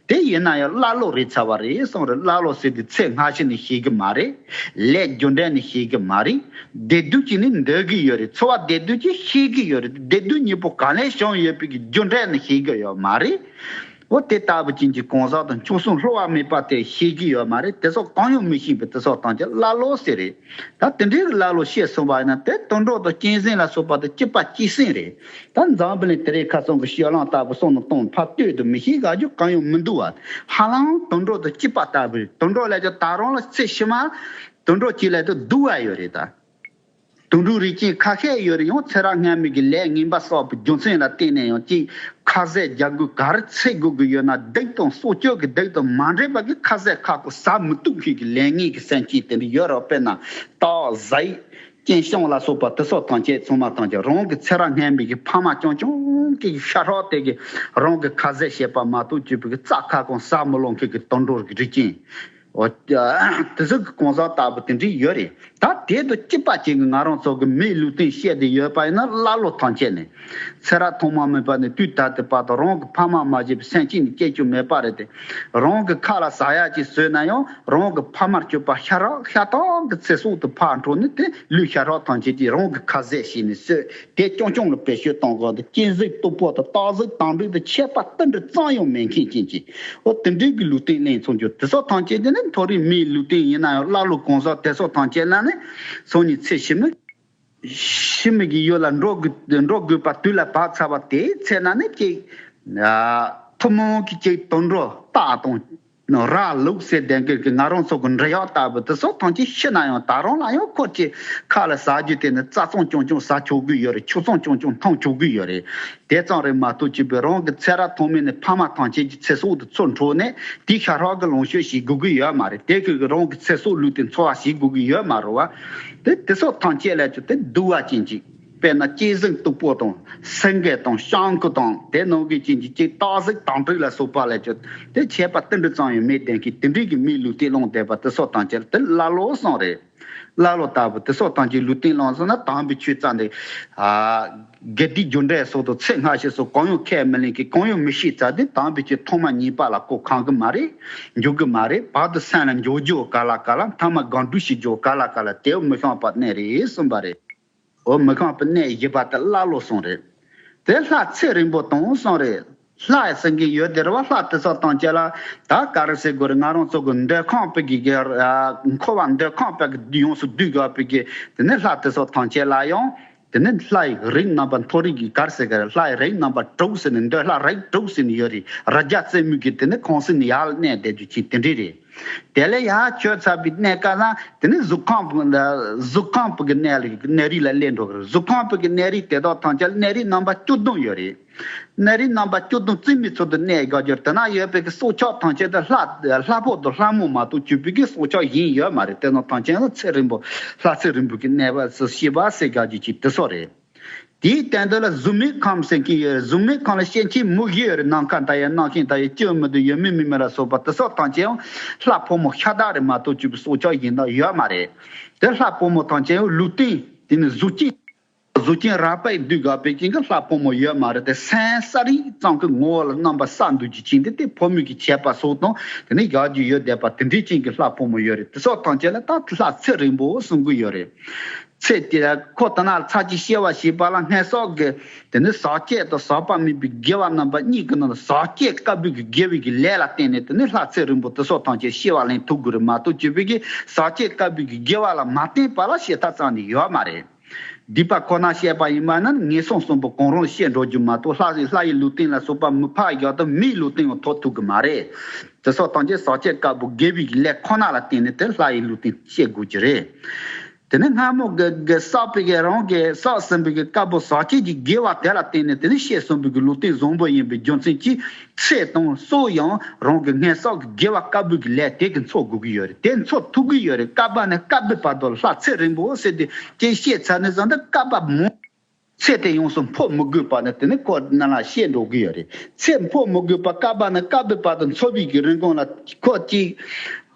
དེ་ཡིན་ན་ཡང་ཀླ་ཀློ་རེད་ཚར་བ་རེད་གསུངས་རེད། ཀླ་ཀློ་ཟེར་དུས་ཚེ་སྔ་ཕྱི་ནི་ཤེས་གི་མ་རེད། ལས་རྒྱུ་འབྲས་ནི་ཤེས་གི་མ་རེད། བདེ་སྡུག་ཅིག་ནི་འདོད་གི་ཡོད་རེད། ཚོར་བ་བདེ་སྡུག་ཅིག་ཤེས་གི་ཡོད་རེད། བདེ་སྡུག་གཉིས་པོ་ག་ལས་བྱུང་ཡོད་པའི་གི་རྒྱུ་འབྲས་ནི་ཤེས་གི་ཡོད་མ་རེད། འོ་དེ་ལྟ་བུ་ཅན་གྱི་གང་ཟག་དང་མཆོག་གསུམ་སླུ་བ་མེད་པ་དེ་ཤེས་གི་ཡོད་མ་རེད། དེ་སོགས་གང་ཡང་མི་ཤེས་པའི་དེ་སོགས་ཐམས་ཅད་ཀླ་ཀློ་ཟེར་རེད། ད་དེ་འདྲའི་ཀླ་ཀློ་བཤད་གསུངས་པ་ཡིན་ན་དེ་དུད་འགྲོ་དང་གཅན་གཟན་ལ་སོགས་པ་དང་གཅིག་པ་གཅིག་སེམས་རེད། ད་འཛམ་བུ་གླིང་དེ་རིང་ཁ་སང་གི་སྤྱོད་ལམ་ལྟ་བུ་སོང་ནས་གཏོང་ཕར་ལྟོས་དུ་མི་ཤེས། དགག་རྒྱུ་གང་ཡང་མི་འདུག་བ། ཧ་ལམ་དུད་འགྲོ་དང་གཅིག་པ་ལྟ་བུ་རེད། དུད་འགྲོ་ལས་ཀྱང་ད་རུང་ལ་ཚེ་ཕྱི་མ་དུད་འགྲོ་གཅིག་ལས་དུ་སྡུག་བ་ཡོད་རེད་ད། དུད་འགྲོའི་རིགས་ཅན་ཁ་ཤས་ཡོད་རེད། ཡང་ཚེ་རབས་སྔ་མའི་གི་ལས་ངན་པ་བསགས་པའི་རྒྱུ་མཚན་ལ་བརྟེན་ནས་ཡང་ཅིག་ཁ་ཟས་རྒྱག་དགོས་ག་རེ་འཚོལ་དགོས་ཀྱི་ཡོད་ན་སྡིག་དང་སྲོག་གཅོད་ཀྱི་སྡིག་དང་མ་འདྲེས་པ་གི་ཁ་ཟས་ཁ་ཁོ་ཟ་མི་ཐུབ་མཁན་གྱི་ལས་ངན་གྱི་སེམས་ཅན་དེ་འདྲ་ཡོད་རེད། དཔེར་ན་སྟག་གཟིག་སྤྱན་ཤོང་ལ་སོགས་པ་དེ་སོགས་ཐམས་ཅད་ཚང་མ་ཐམས་ཅད་རང་གི་ཚེ་རབས་སྔ་མའི་གི་ཕ་མ་རྐྱང་རྐྱང་གི་ཤ་ཁྲག་དེ་གི་རང་གི་ཁ་ཟས་བྱེད་པ་མ་གཏོགས་གཅིག་པུ་གི་རྩྭ་ཁ་གང་ཟ་མི་ལོང་མཁན་གྱི་དུད་འགྲོ་གི་རིགས་ཅན། འོ། དེ་ཚོ་གི་གང་ཟག་ལྟ་བུ་དེ་འདྲ་ཡོད་རེད། ད་དེ་དང་གཅིག་པ་ཅིག་གི་ང་རང་ཚོ་གི་མིའི་ལུས་རྟེན་བཤད་དེ་ཡོད་པ་ཡིན་ན། ཀླ་ཀློ་ཐམས་ཅད་ནས། ཚེ་རབས་ཐོག་མ་མེད་པ་ནས་དུས་ད་ལྟའི་བར་དུ་རང་གི་ཕ་མ་མ་བྱས་པའི་སེམས་ཅན་ནི་སྐྱེ་རྒྱུ་མེད་པ་རེད་དེ། རང་གི་ཁ་ལ་ཟ་ཡ་ཅིག་ཟོས་ན་ཡང་རང་གི་ཕ་མར་གྱུར་པ་ཤ་རག་ཤ་སྟག་གི་ཚེ་སྲོག་དེ་ཕར་འཕྲོ་ནས། དེ་ལུས་ཤ་རག་ཐམས་ཅད་ཀྱིས་རང་གི་ཁ་ཟས་བྱས་ནས་ཟོས། དེ་རྐྱང་རྐྱང་ལ་བེད་སྤྱོད་གཏོང་དགོས་དེ། གཅན་གཟན་སྟུག་པོ་དང་སྟག་གཟིག་དམ་དྲུག་དང་ཁྱད་པར་ཏིལ་འབྲུ་ཙམ་ཡང་མེད་མཁན་ཅན་གྱི། འོ། དེ་འདྲའི་གི་ལུས་རྟེན་ལེན་ཚུགས་རྒྱུ་དེ་ཚོ་ཐམས་ཅད་དེ་ནི་མཐོ་རིས་མིའི་ལུས་རྟེན་ཡིན་ན་ཡང་། ཀླ་ཀློ་གང་ཟག་དེ་ཚོ་ཐམས་ཅད་ལ་ནི་སང་ཉིན་ཚེ་ཕྱི་མ། ཕྱི་མ་གི་ཡུལ་ལ་འགྲོ་དགོས། འགྲོ་དགོས་པ་དུས་ལ་བབ་ཚར་བ་དེའི་ཚེ་ན་ནི་ཅིག་ཐུན་མོང་གི་ཅིག་དུད་འགྲོ་སྟག་དང་ར་ལུག་ཟེར་ལྡན་གྱི་ང་རང་ཚོ་གི་འབྲི་གཡག་ལྟ་བུ་དེ་ཚོ་ཐམས་ཅད་ཤི་ན་ཡང་། ད་རུང་ལ་ཡང་ཁོ་ཅིག་ཁ་ལ་ཟ་རྒྱུ་དེ་ནི་རྩྭ་ཙམ་རྐྱང་རྐྱང་ཟ་ཆོག་གི་ཡོད་རེད། ཆུ་ཙམ་རྐྱང་རྐྱང་འཐུང་ཆོག་གི་ཡོད་རེད། དེ་ཙམ་རེད་མ་གཏོགས། གཅིག་པའི་རང་གི་ཚེ་རབས་ཐོག་མེད་ནས་ཕ་མ་ཐམས་ཅད་ཀྱི་ཚེ་སྲོག་དེ་ཚུར་འཕྲོག་ནས་དེའི་ཤ་ཁྲག་གི་ལོངས་སྤྱོད་བྱེད་དགོས་ཀྱི་ཡོད་མ་རེད། དེ་གི་རང་གི་ཚེ་སྲོག་བློས་ཏེ་འཚོ་བ་བྱེད་དགོས་ཀྱི་ཡོད་མ་རེད་བ། དེ་དེ་སོགས་ཐམས་ཅད་ལ་ཅིག་དེ་སྡུག་བ་ཅན་ཅིག་དཔེར་ན་གཅན་གཟན་སྟུག་པོ་དང་། སེང་གེ་དང་། སྤྱང་ཀི་དང་། དེ་ནང་གི་ཅན་གྱི་ཅིག་སྟག་གཟིག་དམ་དྲུག་ལ་སོགས་པ་ལ་ཅིག་དེ་ཁྱད་པར་ཏིལ་འབྲུ་ཙམ་ཡང་མེད་ལྡན་གྱི་དེ་འདྲའི་གི་མིའི་ལུས་རྟེན་བླངས་བསྡད་པ་དེ་སོགས་ཐམས་ཅད་དེ་ཀླ་ཀློ་གསུངས་རེད། ཀླ་ཀློ་ལྟ་བུ་དེ་སོགས་ཐམས་ཅད་ལུས་རྟེན་བླངས་སོང་ན་དམ་པའི་ཆོས་རྩ་འདི། ཨ། དགེ་སྡིག་རྒྱུ་འབྲས་སོགས་དང་ཚེ་སྔ་ཕྱི་སོགས་གང་ཡང་ཁས་མི་ལེན་གི། གང་ཡང་མི་ཤེས་ཙང་དེ་དམ་པའི་ཆོས་ཐོག་མ་ཉིད་པ་ལ་གོ་འཕང་གི་མ་རེད། འགྱུར་གི་མ་རེད། བར་དུ་སེམས་ལ་འཇོག་རྒྱུ་ག་ལ་ག་ལ། མཐའ་མ་དགག་སྒྲུབ་བྱེད་རྒྱུ་ག་ལ་ག་ལ། དེ་མི་ཤོང་པ་གནས་རེད་གསུངས་པ་རེད། འོ། མི་ཤོང་པའི་གནས་བཞི་པ་དེ་ཀླ་ཀློ་གསུངས་རེད། དེ་ལྷ་ཚེ་རིང་པོ་དང་གསུངས་རེད། ལྷ་ཟེར་མཁན་ཡོད་དེ་རེད་བ། ལྷ་དེ་ཚོ་ཐམས་ཅད་ལ་ད་ག་རེ་ཟེར་དགོས་རེད། ང་རང་ཚོ་གི་འདོད་ཁམས་པའི་གི་གི་ཨ། འཁོར་བ་འདོད་ཁམས་པའི་གི་ཡོངས་སུ་སྡུད་དགོས་པའི་གི། དེ་ནས་ལྷ་དེ་ཚོ་ཐམས་ཅད་ལ་ཡང་དེ་ནས་ལྷ་ཡི་རིགས་རྣམ་པ། མཐོ་རིས་ཀྱི་ག་རེ་ཟེར་དགོས་རེད། ལྷ་ཡི་རིགས་རྣམ་པ་དྲུག་ཟེར་ནས། འདོད་ལྷ་རིགས་དྲུག་ཟེར་ནས་ཡོད་རེད། རྭ་རྒྱ་རྩེ་མོ་གི་དེ་ནས་ཁང་སེང་ནས་ཡར་ལ་གནས་བསྡད་རྒྱུ་ཅིག་དེ་འདྲ་རེད། དེ་ལས་ཡར་བྱོན་ཚར་བའི་གནས་སྐབས་ན་དེ་ནས་གཟུགས་ཁམས། གཟུགས་ཁམས་ཀྱི་གནས་ལ། གནས་རིས་ལ་སླེབས་འགྲོ་གི་རེད། གཟུགས་ཁམས་ཀྱི་གནས་རིས་དེ་དག་ཐམས་ཅད་ལ་གནས་རིས་རྣམ་པ་བཅུ་བདུན་ཡོད་རེད། གནས་རིས་རྣམ་པ་བཅུ་བདུན་རྩིས་མི་ཚུལ་དུ་གནས་དགོས་རྒྱུར། དེ་ན་ཡོད་པའི་གི་སྲོག་ཆགས་ཐམས་ཅད་དེ་ལྷ། ལྷ་ཕོ་དང་ལྷ་མོ་མ་གཏོགས་གཅིག་པའི་གི་སྲོག་ཆགས་གཞན་ཡོད་མ་རེད། དེ་རྣམས་ཐམས་ཅད་ལ་ཚེ་རིང་པོ། ལྷ་ཚེ་རིང་པོ་གི་གནས་པ་སུ་ཤེས་པ་ཟེར་དགོས་རྒྱུ་ཅིག་དེ་སོགས་རེད། དེའི་སྟེང་དུ་ལ་གཟུགས་མེད་ཁམས་ཟེར་མཁན་ཡོད་རེད། གཟུགས་མེད་ཁམས་ལ་སྐྱེ་མཆེད་མུ་བཞི་ཡོད་རེད། ནམ་མཁའ་ལྟ་བུ། རྣམ་ཤེས་ལྟ་བུ། སྐྱེ་བ་མི་འདུག་ཡོད་མིན་མེད་མིན་ལ་སོགས་པ་དེ་སོགས་ཐམས་ཅད་ཡང་ལྷ་ཕོ་མོ་ཤ་སྟག་རེད་མ་གཏོགས་གཅིག་པུ་སྲོག་ཆགས་གཞན་དག་ཡོད་མ་རེད། དེ་ལྷ་ཕོ་མོ་ཐམས་ཅད་ཡང་ལུས་རྟེན་དེ་ནི་གཟུགས་ཅན། གཟུགས་ཅན་རགས་པས་བསྡུས་དགོས་པའི་རྐྱེན་གྱིས་ལྷ་ཕོ་མོ་ཡོད་མ་རེད་དེ། སེམས་ས་རིག་ཙམ་གྱི་ངོ་བོ་ལ་རྣམ་པ་གསལ་འདུག་རྒྱུ་ཅན་དེ། དེ་ཕོ་མོ་གི་ཁྱད་པར་སོགས་དང་དེ་ནི་བཞག་རྒྱུ་ཡོད་བསྡད་པ་དེ་འདྲའི་རྐྱེན་གྱིས་ལྷ་ཕོ་མོ་ཡོད་རེད། དེ་སོགས་ཐམས་ཅད་ལ་ད་ལྷ་ཚེ་རིང་པོ་གསུང་གི་ཡོད་རེད། ཚེ་དེ་ལ་ཁོ་དེ་ན་ཚར་གཅིག་སྐྱེ་བ་བཞེས་པ་ལ་སྔོན་བསགས་ཀྱི་དེ་ནི་ཟག་བཅས་དང་ཟག་པ་མེད་པའི་དགེ་བ་རྣམ་པ་གཉིས་ཀྱི་ནང་ཟག་བཅས་དཀར་པོའི་གི་དགེ་བའི་གི་ལས་ལ་བརྟེན་ནས་དེ་ནི་ལྷ་ཚེ་རིང་པོ་དེ་སོགས་ཐམས་ཅད་སྐྱེ་བ་ལེན་ཐུབ་དགོས་རེད་མ་གཏོགས་གཅིག་པུའི་གི་ཟག་བཅས་དཀར་པོའི་གི་དགེ་བ་ལ་མ་བརྟེན་པ་ལ་སྐྱེ་ཐབས་རྩ་ནས་ཡོད་མ་རེད། སྡིག་པ་ཁོ་ན་བཤད་པ་ཡིན་པ་ན་ངན་སོང་གསུམ་པོ་གང་རུང་ལ་སྐྱེ་འགྲོ་རྒྱུ་མ་གཏོགས། ལྷ་ལྷ་ཡི་ལུས་རྟེན་ལ་སོགས་པ་མི་ཕར་བཞག་སྟེ་མིའི་ལུས་རྟེན་ཡང་ཐོབ་ཐུབ་ཀྱི་མ་རེད། དེ་སོགས་ཐམས་ཅད་ཟག་བཅས་དཀར་པོ་དགེ་བའི་གི་ལས་ཁོ་ན་ལ་བརྟེན་ནས་དེ་ལྷ་ཡི་ལུས་རྟེན་སྐྱེ་དགོས་ཀྱི་རེད། དེ་ནས་སྔ་མོ་གི་གི་བསགས་པའི་གི་རང་གི་བསགས་ཟིན་པའི་གི་དཀར་པོ་ཟག་བཅས་ཀྱི་དགེ་བ་དེ་ལ་བརྟེན་ནས་དེ་ནི་སྐྱེས་ཟིན་པའི་གི་ལུས་རྟེན་བཟང་པོ་ཡིན་པའི་རྒྱུ་མཚན་གྱིས། ཚེ་དང་སྲོག་ཡང་རང་གི་སྔོན་བསགས་ཀྱི་དགེ་བ་དཀར་པོའི་གི་ལས་དེ་གིས་འཚོ་དགོས་ཀྱི་ཡོད་རེད། དེ་འཚོ་ཐུབ་ཀྱི་ཡོད་རེད། བསྐལ་པ་ནས་བསྐལ་པའི་བར་དུ་ལྷ་ཚེ་རིང་པོ་ཟེར་དེ་ཅིག་སྐྱེས་ཚར་ནས་བཟུང་སྟེ་བསྐལ་པ་མང་། ཚེ་དེ་ཡོངས་སུ་འཕོ་མི་དགོས་པ་ནི་དེ་ནི་ཁོ་ནང་ལ་སྐྱེ་འགྲོ་གི་ཡོད་རེད། ཚེ་འཕོ་མི་དགོས་པ་བསྐལ་པ་ནས་བསྐལ་པའི་བར་དུ་འཚོ་བའི་གི་རིན་གོང་ལ་ཁོ་གཅིག་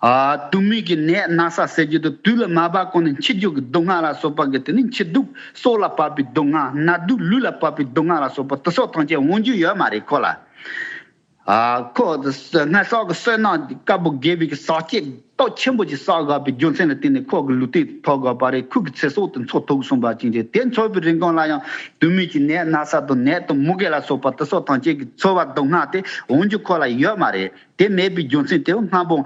ཨ། དུས་མིན་གྱི་ནད་ན་ཚ་ཟེར་རྒྱུ་དང་དུས་ལ་མ་བབ་གོང་ནས་འཆི་རྒྱུ་གི་སྡུག་བསྔལ་ལ་སོགས་པ་གི་དེ་ནི་འཆི་སྡུག་སྲོག་ལ་བབ་པའི་སྡུག་བསྔལ། ན་སྡུག་ལུས་ལ་བབ་པའི་སྡུག་བསྔལ་ལ་སོགས་པ་དེ་སོགས་ཐམས་ཅད་འོང་རྒྱུ་ཡོད་མ་རེད་ཁོ་ལ། ཨ། ཁོ་སྔར་བསགས་ཀྱི་བསོད་ནམས་དཀར་པོ་དགེ་བའི་གི་ཟག་བཅས་སྟོབས་ཆེན་པོ་ཅིག་བསགས་དགོས་པའི་རྒྱུ་མཚན་ལ་བརྟེན་ནས་ཁོ་གི་ལུས་རྟེན་ཐོབ་དགོས་པ་རེད། ཁོ་གི་ཚེ་སྲོག་དེ་འཚོ་ཐུབ་གསུངས་པ་ཅིག་རེད། དེ་འཚོ་བའི་རིན་གོང་ལ་ཡང་དུས་མིན་གྱི་ནད་ན་ཚ་དང་ནད་དང་མུ་གེ་ལ་སོགས་པ་དེ་སོགས་ཐམས་ཅད་ཀྱི་ཚོར་བ་སྡུག་བསྔལ་དེ་འོང་རྒྱུ་ཁོ་ལ་ཡོད་མ་རེད། དེ་མེད་པའི་རྒྱུ་མཚན་དེ་སྔ་མོ་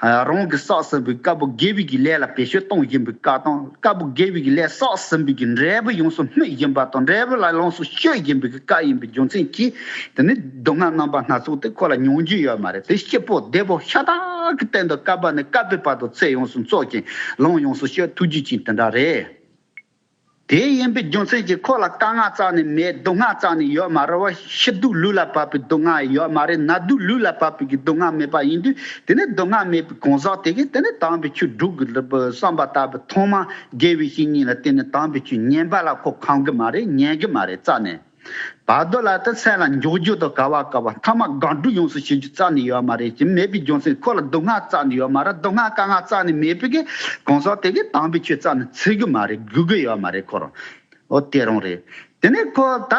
རང་གིས་བསགས་ཟིན་པའི་དཀར་པོ་དགེ་བའི་གི་ལས་ལ་བེད་སྤྱོད་གཏོང་བཞིན་པའི་སྐབས་དང་། དཀར་པོ་དགེ་བའི་གི་ལས་བསགས་ཟིན་པའི་གི་འབྲས་བུ་ཡོངས་སུ་སྨིན་བཞིན་པ་དང་། འབྲས་བུ་ལ་ལོངས་སུ་སྤྱོད་བཞིན་པའི་གི་སྐབས་ཡིན་པའི་རྒྱུ་མཚན་གྱིས་དེ་ནི་སྡུག་བསྔལ་རྣམ་པ་སྣ་ཚོགས་དེ་ཁོ་ལ་མྱོང་རྒྱུ་ཡོད་མ་རེད། དེ་སྐྱིད་པོ་བདེ་པོ་ཤ་སྟག་གི་སྟེང་དུ་བསྐལ་པ་ནས་བསྐལ་པའི་བར་དུ་ཚེ་ཡོངས་སུ་འཚོ་ཅིང་ལོངས་ཡོངས་སུ་སྤྱོད་ཐུབ་རྒྱུ་ཅིག་དེ་འདྲ་རེད། དེ་ཡིན་པའི་རྒྱུ་མཚན་གྱིས་ཁོ་ལ་དཀའ་ངལ་རྩ་ནས་མེད། སྡུག་བསྔལ་རྩ་ནས་ཡོད་མ་རེད་བ། ཤི་སྡུག་ལུས་ལ་བབ་པའི་སྡུག་བསྔལ་ཡོད་མ་རེད། ན་སྡུག་ལུས་ལ་བབ་པའི་གི་སྡུག་བསྔལ་མེད་པ་ཡིན་དུས་དེ་ནི་སྡུག་བསྔལ་མེད་པའི་གང་ཟག་དེ་གིས་དེ་ནི་དམ་པའི་ཆོས་སྒྲུབ་དགོས་ལབ་བསམ་པ་ལྟ་བུ་ཐོག་མར་དགེ་བའི་བཤེས་གཉེན་ལ་བརྟེན་ནས་དམ་པའི་ཆོས་ཉན་པ་ལ་ཁོ་ཁོམ་གི་མ་རེད། ཉན་གི་མ་རེད་རྩ་ནས། བར་དོ་ལ་ད་སེམས་ལ་འཇོག་རྒྱུ་དང་དགའ་བ་དགའ་བ་མཐའ་མ་དགའ་སྤྲོ་ཡོངས་སུ་བྱེད་རྒྱུ་རྩ་ནས་ཡོད་མ་རེད། ཅི་མེད་པའི་རྒྱུ་མཚན་ཁོ་ལ་སྡུག་བསྔལ་རྩ་ནས་ཡོད་མ་རེད། སྡུག་བསྔལ་དཀའ་ངལ་རྩ་ནས་མེད་པའི་གི་གང་ཟག་དེ་གི་དམ་པའི་ཆོས་རྩ་ནས་འཚོལ་གི་མ་རེད། དགོས་གི་ཡོད་མ་རེད་ཁོ་རང་། འོ་དེ་རང་རེད། དེ་ནས་ཁོ་ད་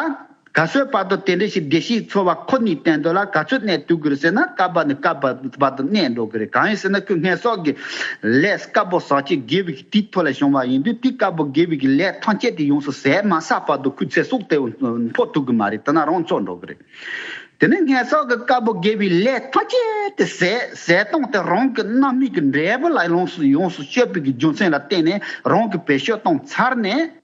ག་ཚོད་བར་དུ་དེ་འདྲ་ཞིག་བདེ་སྐྱིད་འཚོ་བ་ཁོ་ནས་བསྟན་དོ་ལ་ག་ཚོད་གནས་ཐུབ་དགོས་རེད་ཟེར་ན། བསྐལ་པ་ནས་བསྐལ་པ་བར་དུ་གནས་འགྲོ་གི་རེད། གང་ཡིན་ཟེར་ན་ཁོས་སྔོན་སོགས་ཀྱི་ལས་དཀར་པོ་ཟག་བཅས་དགེ་བའི་དེའི་ཐོག་ལ་བྱུང་བ་ཡིན་དུས་དེའི་དཀར་པོ་དགེ་བའི་གི་ལས་ཐམས་ཅད་དེ་ཡོངས་སུ་ཟད་མ་ཚར་བར་དུ་ཁོའི་ཚེ་སྲོག་དེ་འཕོ་ཐུབ་གི་མ་རེད། དེ་ན་རང་འཆོར་འགྲོ་གི་རེད། དེ་ནས་སྔོན་སོགས་ཀྱི་དཀར་པོ་དགེ་བའི་ལས་ཐམས་ཅད་དེ་ཟད་ཟད་སྟངས་དེ་རང་གི་རྣམ་སྨིན་གྱི་འབྲས་བུ་ལ་ཡོངས་སུ་ཡོངས་སུ་སྤྱོད་པའི་གི་རྒྱུ་མཚན་ལ་བརྟེན་ནས་རང་གི་བེད་སྤྱོད་བཏང་ཚར་ནས།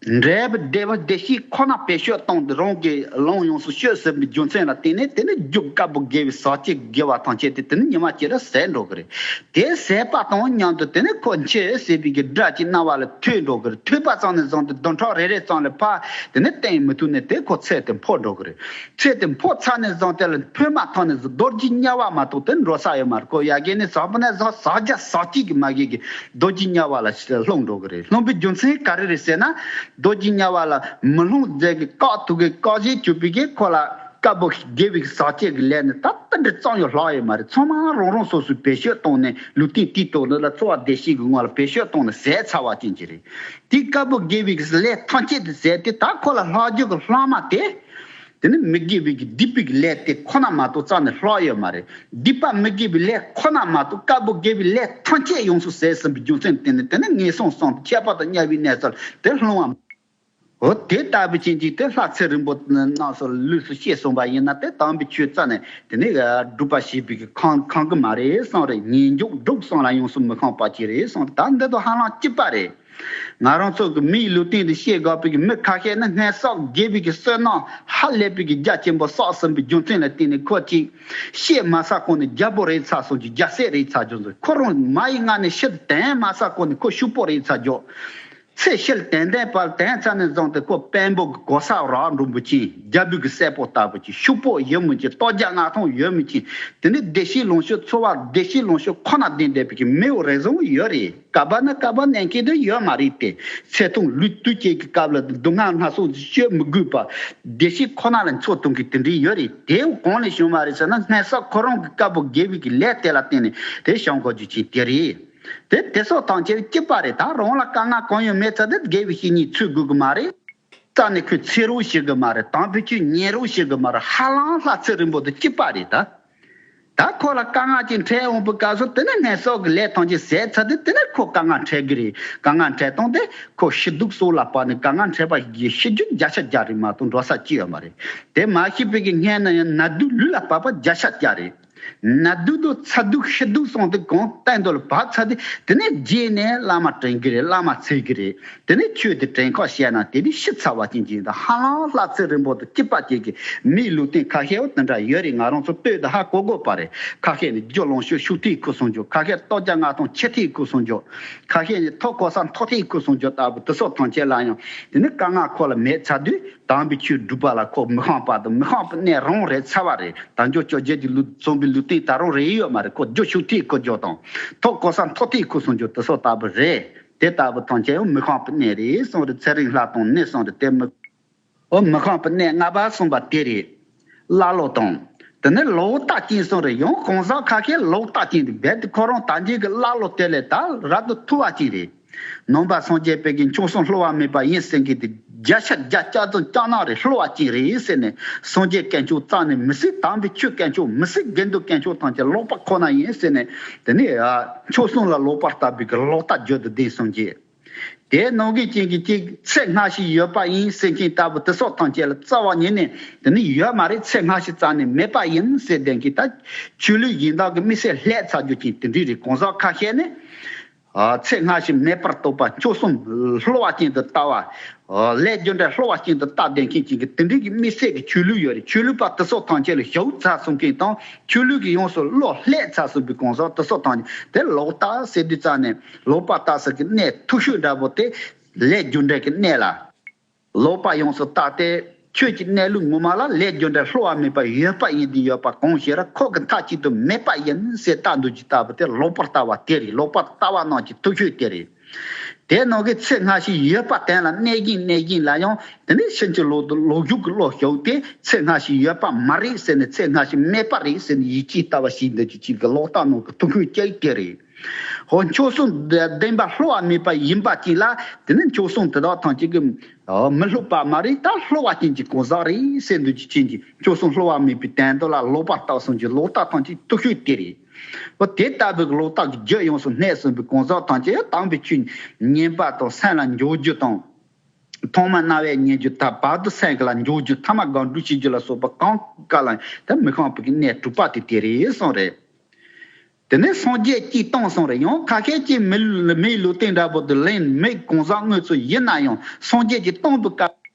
འབྲས་བུ་བདེ་བ་བདེ་སྐྱིད་ཁོ་ན་བེད་སྤྱོད་བཏང་སྟེ་རང་གི་ལོང་ཡོངས་སུ་སྤྱོད་ཟིན་པའི་རྒྱུ་མཚན་ལ་བརྟེན་ནས། དེ་ནི་རྒྱུ་དཀར་པོ་དགེ་བའི་ཟག་བཅས་དགེ་བ་ཐམས་ཅད་དེ་དེ་ནི་ཉི་མ་གཅིག་ར་ཟད་འགྲོ་གི་རེད། དེ་ཟད་པ་དང་མཉམ་དུ་དེ་ནི་ཁོ་འཆི་ཟེར་བའི་གི་སྒྲ་གཅིག་རྣ་བ་ལ་ཐོས་འགྲོ་གི་རེད། ཐོས་པ་ཙམ་ནས་བཟུང་སྟེ་བདུན་ཕྲག་རེ་རེ་ཙམ་ལ་ཕར་དེ་ནི་བསྟན་མི་ཐུབ་ནས་དེ་ཁོ་ཚེ་དེ་འཕོ་འགྲོ་གི་རེད། ཚེ་དེ་འཕོ་ཚར་ནས་བཟུང་དེ་ལ་འཕོས་མ་ཐག་ནས་བཟུང་རྡོ་རྗེ་དམྱལ་བ་མ་གཏོགས་དེ་འགྲོ་ས་ཡོད་མ་རེད། ཁོ་ཡ་གི་ནི་ཟག་པ་ནས་ཟག་ཟག་བརྒྱ་ཟག་གཅིག་གི་མ་གི་གི་རྡོ་རྗེ་དམྱལ་བ་ལ་ལྷུང་འགྲོ་གི་རེད། ལྷུང་པའི་རྒྱུ་མཚན་ག་རེ་རེད་ཟེར་ན། རྡོ་རྗེ་དམྱལ་བ་ལ་མི་ལྷུང་མཛད་གི་བཀག་ཐུབ་གི་བཀག་བྱེད་གྱུར་པའི་གི་ཁོ་ལ་དཀར་པོ་དགེ་བའི་ཟག་བཅས་ཀྱི་ལས་ནི་ད་ལྟ་འདྲི་གཙང་ཡོད་ལྷག་ཡོད་མ་རེད། ཚང་མ་རང་རང་སོ་སོའི་བེད་སྤྱོད་བཏང་ནས་ལུས་རྟེན་དེའི་ཐོག་ནས་ལ་འཚོ་བ་བདེ་སྐྱིད་ཀྱི་ངང་ལ་བེད་སྤྱོད་བཏང་ནས་ཟད་ཚར་བ་ཅན་གྱི་རེད། དེའི་དཀར་པོ་དགེ་བའི་ལས་ཐམས་ཅད་དེ་ཟད་དེ་ད་ཁོ་ལ་ལྷག་རྒྱུ་གི་ལྷག་མ་དེ། དེ་ནི་མི་དགེ་བའི་གི་སྡིག་པའི་གི་ལས་དེ་ཁོ་ན་མ་གཏོགས་རྩ་ནས་ལྷག་ཡོད་མ་རེད། སྡིག་པ་མི་དགེ་བའི་ལས་ཁོ་ན་མ་གཏོགས་དཀར་པོ་དགེ་བའི་ལས་ཐམས་ཅད་ཡོངས་སུ་ཟད་ཟིན་པའི་རྒྱུ་མཚན་དེ་ནི་དེ་ནི་ངན་སོང་གསུམ་ཁྱད་པར་དུ་དམྱལ་བའི་གནས་ཚུལ་དེ་ལྷུང་བ། འོ་དེ་ལྟ་བུ་ཅན་གྱི་དེ་ལྷ་ཚེ་རིང་པོ་རྣམས་སུ་ལུས་སུ་སྐྱེས་སོང་བ་ཡིན་ན་དེ་དམ་པའི་ཆོས་རྩ་ནས་དེ་ནི་སྒྲུབ་པ་བྱེད་པའི་གི་ཁང་ཁང་གི་མ་རེད་གསུངས་རེད། ཉེས་འགྱུར་སྒྲུབ་གསུམ་ལ་ཡོངས་སུ་མི་ཤོང་པ་ཅི་རེད་གསུངས། ད་འདི་དང་ཧ་ལམ་གཅིག་པ་རེད། ང་རང་ཚོ་གི་མིའི་ལུས་རྟེན་དུ་སྐྱེ་དགོས་པའི་མི་ཁ་ཤས་ནི་སྔོན་བསགས་དགེ་བའི་གི་བསོད་ནམས་ཧ་ལས་པའི་གི་རྒྱ་ཆེན་པོ་བསགས་ཟིན་པའི་རྒྱུ་མཚན་ལ་བརྟེན་ནས་ཁོ་ཅིག་སྐྱེས་མ་ཚར་གོང་ནས་རྒྱལ་པོ་རེད་ཚར་སོང་ཅིག་རྒྱལ་སྲས་རེད་ཚར་རྒྱུ་ཚོ་ཁོ་རང་མ་ཡི་མངལ་ནས་ཕྱིར་དོན་མ་ཚར་གོང་ནས་ཁོ་ཕྱུག་པོ་རེད་ཚར་རྒྱུ། ཚེ་ཕྱིར་དོན་ལྡན་པར་དོན་ཚར་ནས་བཟུང་སྟེ་ཁོ་དཔོན་པོ་གི་གོ་ས་རག་འགྲོ་མི་ཅིག་རྒྱལ་པོའི་གི་སྲས་པོ་ལྟ་བུ་ཅིག་ཕྱུག་པོ་ཡོད་མི་ཅིག་ལྟོ་རྒྱ་ལྔ་ཐོང་ཡོད་མི་ཅིག་དེ་ནི་བདེ་སྐྱིད་ལོངས་སྤྱོད་འཚོ་བ་བདེ་སྐྱིད་ལོངས་སྤྱོད་ཁོ་ན་ལྡན་བསྡད་པའི་གི་མི་འོ་རེ་ཟུང་ཡོད་རེད། ག་པ་ན་ག་པ་ནན་ཁེ་དུ་ཡོད་མ་རེད་དེ། ཚེ་ཐུང་ལུས་དུས་སྐྱེས་ཀྱི་སྐབས་ལ་སྡུག་བསྔལ་སྣ་ཚོགས་སྤྱོད་མི་དགོས་པ། བདེ་སྐྱིད་ཁོ་ན་ལ་འཚོ་ཐུབ་མཁན་དེ་འདྲའི་ཡོད་རེད། དེ་གང་ལས་བྱུང་བ་རེད་ཟེར་ན་སྔོན་བསགས་ཁོ་རང་གི་དཀར་པོ་དགེ་བའི་གི་ལས་དེ་ལ་བརྟེན་ནས་དེ་བྱུང་དགོས་རྒྱུ་ཅིག་དེ་རེད། དེ་དེ་སོགས་ཐམས་ཅད་གཅིག་པ་རེད། ད་རང་ལ་དཀའ་ངལ་གང་ཡོད་མེད་ཚ་དེ་དགེ་བའི་བཤེས་གཉེན་འཚོལ་དགོས་གི་མ་རེད། རྩ་ནས་ཁོས་འཚོལ་རོགས་བྱེད་གི་མ་རེད། དམ་པའི་ཆོས་ཉན་རོགས་བྱེད་གི་མ་རེད། ཧ་ལམ་ལྷ་ཚེ་རིང་པོ་དེ་གཅིག་པ་རེད་ད། ད་ཁོ་ལ་དཀའ་ངལ་ཅིག་འཕྲད་འོང་པའི་སྐབས་སུ་དེ་ནས་སྔོན་བསགས་ཀྱི་ལས་ཐམས་ཅད་ཟད་ཚར་དུས་དེ་ནས་ཁོ་དཀའ་ངལ་འཕྲད་ཀྱི་རེད། དཀའ་ངལ་འཕྲད་སྟངས་དེ་ཁོ་ཤི་སྡུག་སོགས་ལ་བར་ནས་དཀའ་ངལ་འཕྲད་པ་ཞིག་ཤི་རྒྱུ་བརྒྱ་ཆ་བརྒྱ་རེད་མ་གཏོགས་འགྲོ་ས་ཅི་ཡོད་མ་རེད། དེ་མ་ཤི་བའི་གི་སྔོན་ན་ཡང་ན་སྡུག་ལུས་ལ་བབས་པ་བརྒྱ་ཆ་བརྒྱ་རེད། ན་སྡུག་དང་ཚ་སྡུག་ཤི་སྡུག་སོགས་དེ་གང་བསྟན་དོ་ལ་བབས་ཚར་དུས་དེ་ནས་རྗེས་ནས་བླ་མ་དྲན་གི་རེད། བླ་མ་འཚོལ་གི་རེད། དེ་ནས་ཆོས་དེ་དྲན་ཁག་བཤད་ན་དེ་ནས་ཤི་ཚར་བ་ཅན་གྱི་ད་ཧ་ལམ་ལྷ་ཚེ་རིང་པོ་དང་གཅིག་པ་ཅན་གྱི་མིའི་ལུས་རྟེན་ཁ་ཤས་བ་དེ་འདྲ་ཡོད་རེད། ང་རང་ཚོ་ལྟོས་དང་ཧ་གོ་དགོས་པ་རེད། ཁ་ཤས་ནི་རྒྱུ་ལོངས་སྤྱོད་ཕྱུག་ཐིག་ཁུ་སོང་རྒྱུ། ཁ་ཤས་ལྟོ་རྒྱ་ལྔ་ཐོང་ཆེ་ཐིག་ཁུ་སོང་རྒྱུ། ཁ་ཤས་ནི་ཐོབ་གོ་ས་མཐོ་ཐིག་ཁུ་སོང་རྒྱུ་ལྟ་བུ་དེ་སོགས་ཐམས་ཅད་ལ་ཡང་དེ་ནི་དཀའ་ངལ་ཁོ་ལ་མེད་ཚར་དུས་དམ་པའི་ཆོས་སྒྲུབ་པ་ལ་ཁོ་མི་ཤོང་པ་དང་མི་ཤོང་པའི་གནས་རང་རེད་ཚར་བ་རེད། དལ་འབྱོར་བཅོ་བརྒྱད་ཀྱི་ལུས་བཙོན་པའི་ལུས་རྟེན་ད་རུང་རེ་ཡོད་མ་རེད། ཁོ་རྒྱུ་ཕྱུག་ཐིག་ཁུ་རྒྱུ་དང་ཐོབ་གོ་ས་མཐོ་ཐིག་ཁུ་སོང་རྒྱུ་དེ་སོགས་ལྟ་བུ་རེད། དེ་ལྟ་བུ་ཐམས་ཅད་ཡང་མི་ཤོང་པའི་གནས་རེད་གསུངས་རེད། ཚེ་རིང་ལྷ་དང་ནི་གསུངས་རེད། དེ་མི། འོ་མི་ཤོང་པའི་གནས་ལྔ་པ་གསུངས་པ་དེ་རེད། ཀླ་ཀློ་དང་། དེ་ནས་ལོག་ལྟ་ཅན་གསུངས་རེད། ཡང་གང་ཟག་ཁ་ཤས་ལོག་ལྟ་ཅན་དེ་རྦད་དེ་ཁོ་རང་ད་གིན་གྱི་ཀླ་ཀློ་དེ་ལས་ད་རབ་ཏུ་མཐོ་བ་ཅན་རེད། ནང་པ་སངས་རྒྱས་པའི་གི་མཆོག་གསུམ་སླུ་བ་མེད་པ་ཡིན་ཟེར་མཁན་དེ་བརྒྱ་ཆ་བརྒྱ་སྐྱག་རྫུན་སྐྱག་ནག་རེད། སླུ་བ་ཅན་རེད་ཟེར་ནས་སངས་རྒྱས་དཀོན་མཆོག་རྩ་ནས་མི་སྲིད། དམ་པའི་ཆོས་དཀོན་མཆོག་མི་སྲིད། དགེ་འདུན་དཀོན་མཆོག་ཐམས་ཅད་ལོག་པ་ཁོ་ན་ཡིན་ཟེར་ནས་དེ་ནས་མཆོག་གསུམ་ལ་ལོག་པར་ལྟ་བུའི་གི་ལོག་ལྟ་བརྗོད་དུ་ལྡན་སངས་རྒྱས། དེ་ནང་གི་རྐྱེན་གྱིས་གཅིག་ཚེ་སྔ་ཕྱི་ཡོད་པ་ཡིན་ཟེར་མཁན་ལྟ་བུ་དེ་སོགས་ཐམས་ཅད་ལ་རྩ་བ་ཉིད་ནས་དེ་ནི་ཡོད་མ་རེད། ཚེ་སྔ་ཕྱི་རྩ་ནས་མེད་པ་ཡིན་ཟེར་ལྡན་མཁན་ད་ཆོས་ལུགས་གཞན་དག་གི་དམིགས་བསལ་ལྷད་ཚར་རྒྱུ་ཅན་དེ་འདྲ་རེད། གང་ཟག་ཁ་ཤས་ནི་ཚེ་སྔ་ཕྱི་མེད་པར་རྟོགས་པ། མཆོག་གསུམ་སླུ་བ་ཅན་དུ་ལྟ་བ། ལས་རྒྱུ་འབྲས་སླུ་བ་ཅན་དུ་ལྟ་ལྡན་མཁན་ཅན་གྱི་དེ་འདྲ་གི་དམིགས་བསལ་གྱི་ཆོས་ལུགས་ཡོད་རེད། ཆོས་ལུགས་པ་དེ་སོགས་ཐམས་ཅད་ལ་ཞུགས་ཚར་སོང་མཁན་དང་ཆོས་ལུགས་ཀྱི་ཡོངས་སུ་བློ་ལྷད་ཚར་སོང་བའི་གང་ཟག་དེ་སོགས་ཐམས་ཅད་དེ་ལོག་ལྟ་ཟེར་དུས་རྩ་ནས་ལོག་པར་ལྟ་ཟེར་གྱི་གནས་མཐོ་ཤོས་འདྲ་པོ་དེ་ལས་རྒྱུ་འབྲས་ཀྱི་གནས་ལ་ལོག་པ་ཡོངས་སུ་བརྟགས་ཏེ། ཆོས་ཀྱི་གནས་ལུགས་ངོ་མ་ལ་ལས་རྒྱུ་འབྲས་སླུ་བ་མེད་པ་ཡོད་པ་ཡིན་དུས་ཡོད་པ་གང་ཞིག་ར་ཁོ་གི་མཐའ་གཅིག་ཏུ་མེད་པ་ཡིན་ཟེར་ལྟ་འདོད་ཀྱི་ལྟ་བུ་དེ་ལོག་པར་ལྟ་བ་དེ་རེད། ལོག་པར་ལྟ་བ་རྣམས་ཀྱི་མཐོ་ཤོས་དེ་རེད། དེ་ནང་གི་ཚེ་སྔ་ཕྱི་ཡོད་པ་དོན་ལ་གནས་བཞིན་གནས་བཞིན་ལ་ཡང་དེ་ནས་ཕྱིན་ཅི་ལོག་ཏུ་ལོག་ཞུགས་ཀྱི་བློ་ཞུགས་ཏེ། ཚེ་སྔ་ཕྱི་ཡོད་པ་མ་རེད་ཟེར་ནས། ཚེ་སྔ་ཕྱི་མེད་པ་རེད་ཟེར་ནས་ཡིད་ཆེས་ལྟ་བ་ཞིག་འདི་ཅི་ཅིག་གི་ལོག་ལྟ་ནང་གི་ཐུག་ཤོས་ཅིག་དེ་རེད། ཧོ། མཆོག་གསུམ་བདེན་པ་སླུ་བ་མེད་པ་ཡིན་པ་ཅིག་ལ། དེ་ནི་མཆོག་གསུམ་དེ་དག་ཐམས་ཅད་ཀྱི་མི་སླུ་བ་མ་རེད། ད་སླུ་བ་ཅན་གྱི་གང་ཟག་རེད་ཟེར་འདུག་ཅིག་ཅན་གྱི་མཆོག་གསུམ་སླུ་བ་མེད་པའི་དོན་དུ་ལ་ལོག་པར་ལྟ་སོང་གྱི་ལོག་ལྟ་ཐམས་ཅད་ཐུག་ཤོས་དེ་རེད། འོ། དེ་ལྟ་བུའི་ལོག་ལྟ་གི་རྒྱུ་ཡོངས་སུ་གནས་ཟིན་པའི་གང་ཟག་ཐམས་ཅད་དམ་པའི་ཆོས་ཉན་པ་དང་སེམས་ལ་འཇོག་རྒྱུ་དང་། ཐོག་མར་རྣ་བས་ཉན་རྒྱུ། ད་བར་དུ་སེམས་ལ་འཇོག་རྒྱུ། ཐ་མ་སྒོམ་སྒྲུབ་བྱེད་རྒྱུ་ལ་སོགས་པ་གང་ག་ལ་ད་མི་ཁོམ་པའི་གནས་དྲུག་པ་དེ་དེ་རེད་གསུངས་རེད། དེ་ནས་སངས་རྒྱས་ཀྱིས་སྟོང་གསུངས་རེད། ཡང་ཁ་ཤས་ཀྱིས་མི་མིའི་ལུགས་བསྟན་འདྲ་པོ་དེ་ལེན། མི་གང་ཟག་དངོས་སུ་ཡིན་ན་ཡང་སངས་རྒྱས་ཀྱིས་སྟོང་པའི་སྐབས།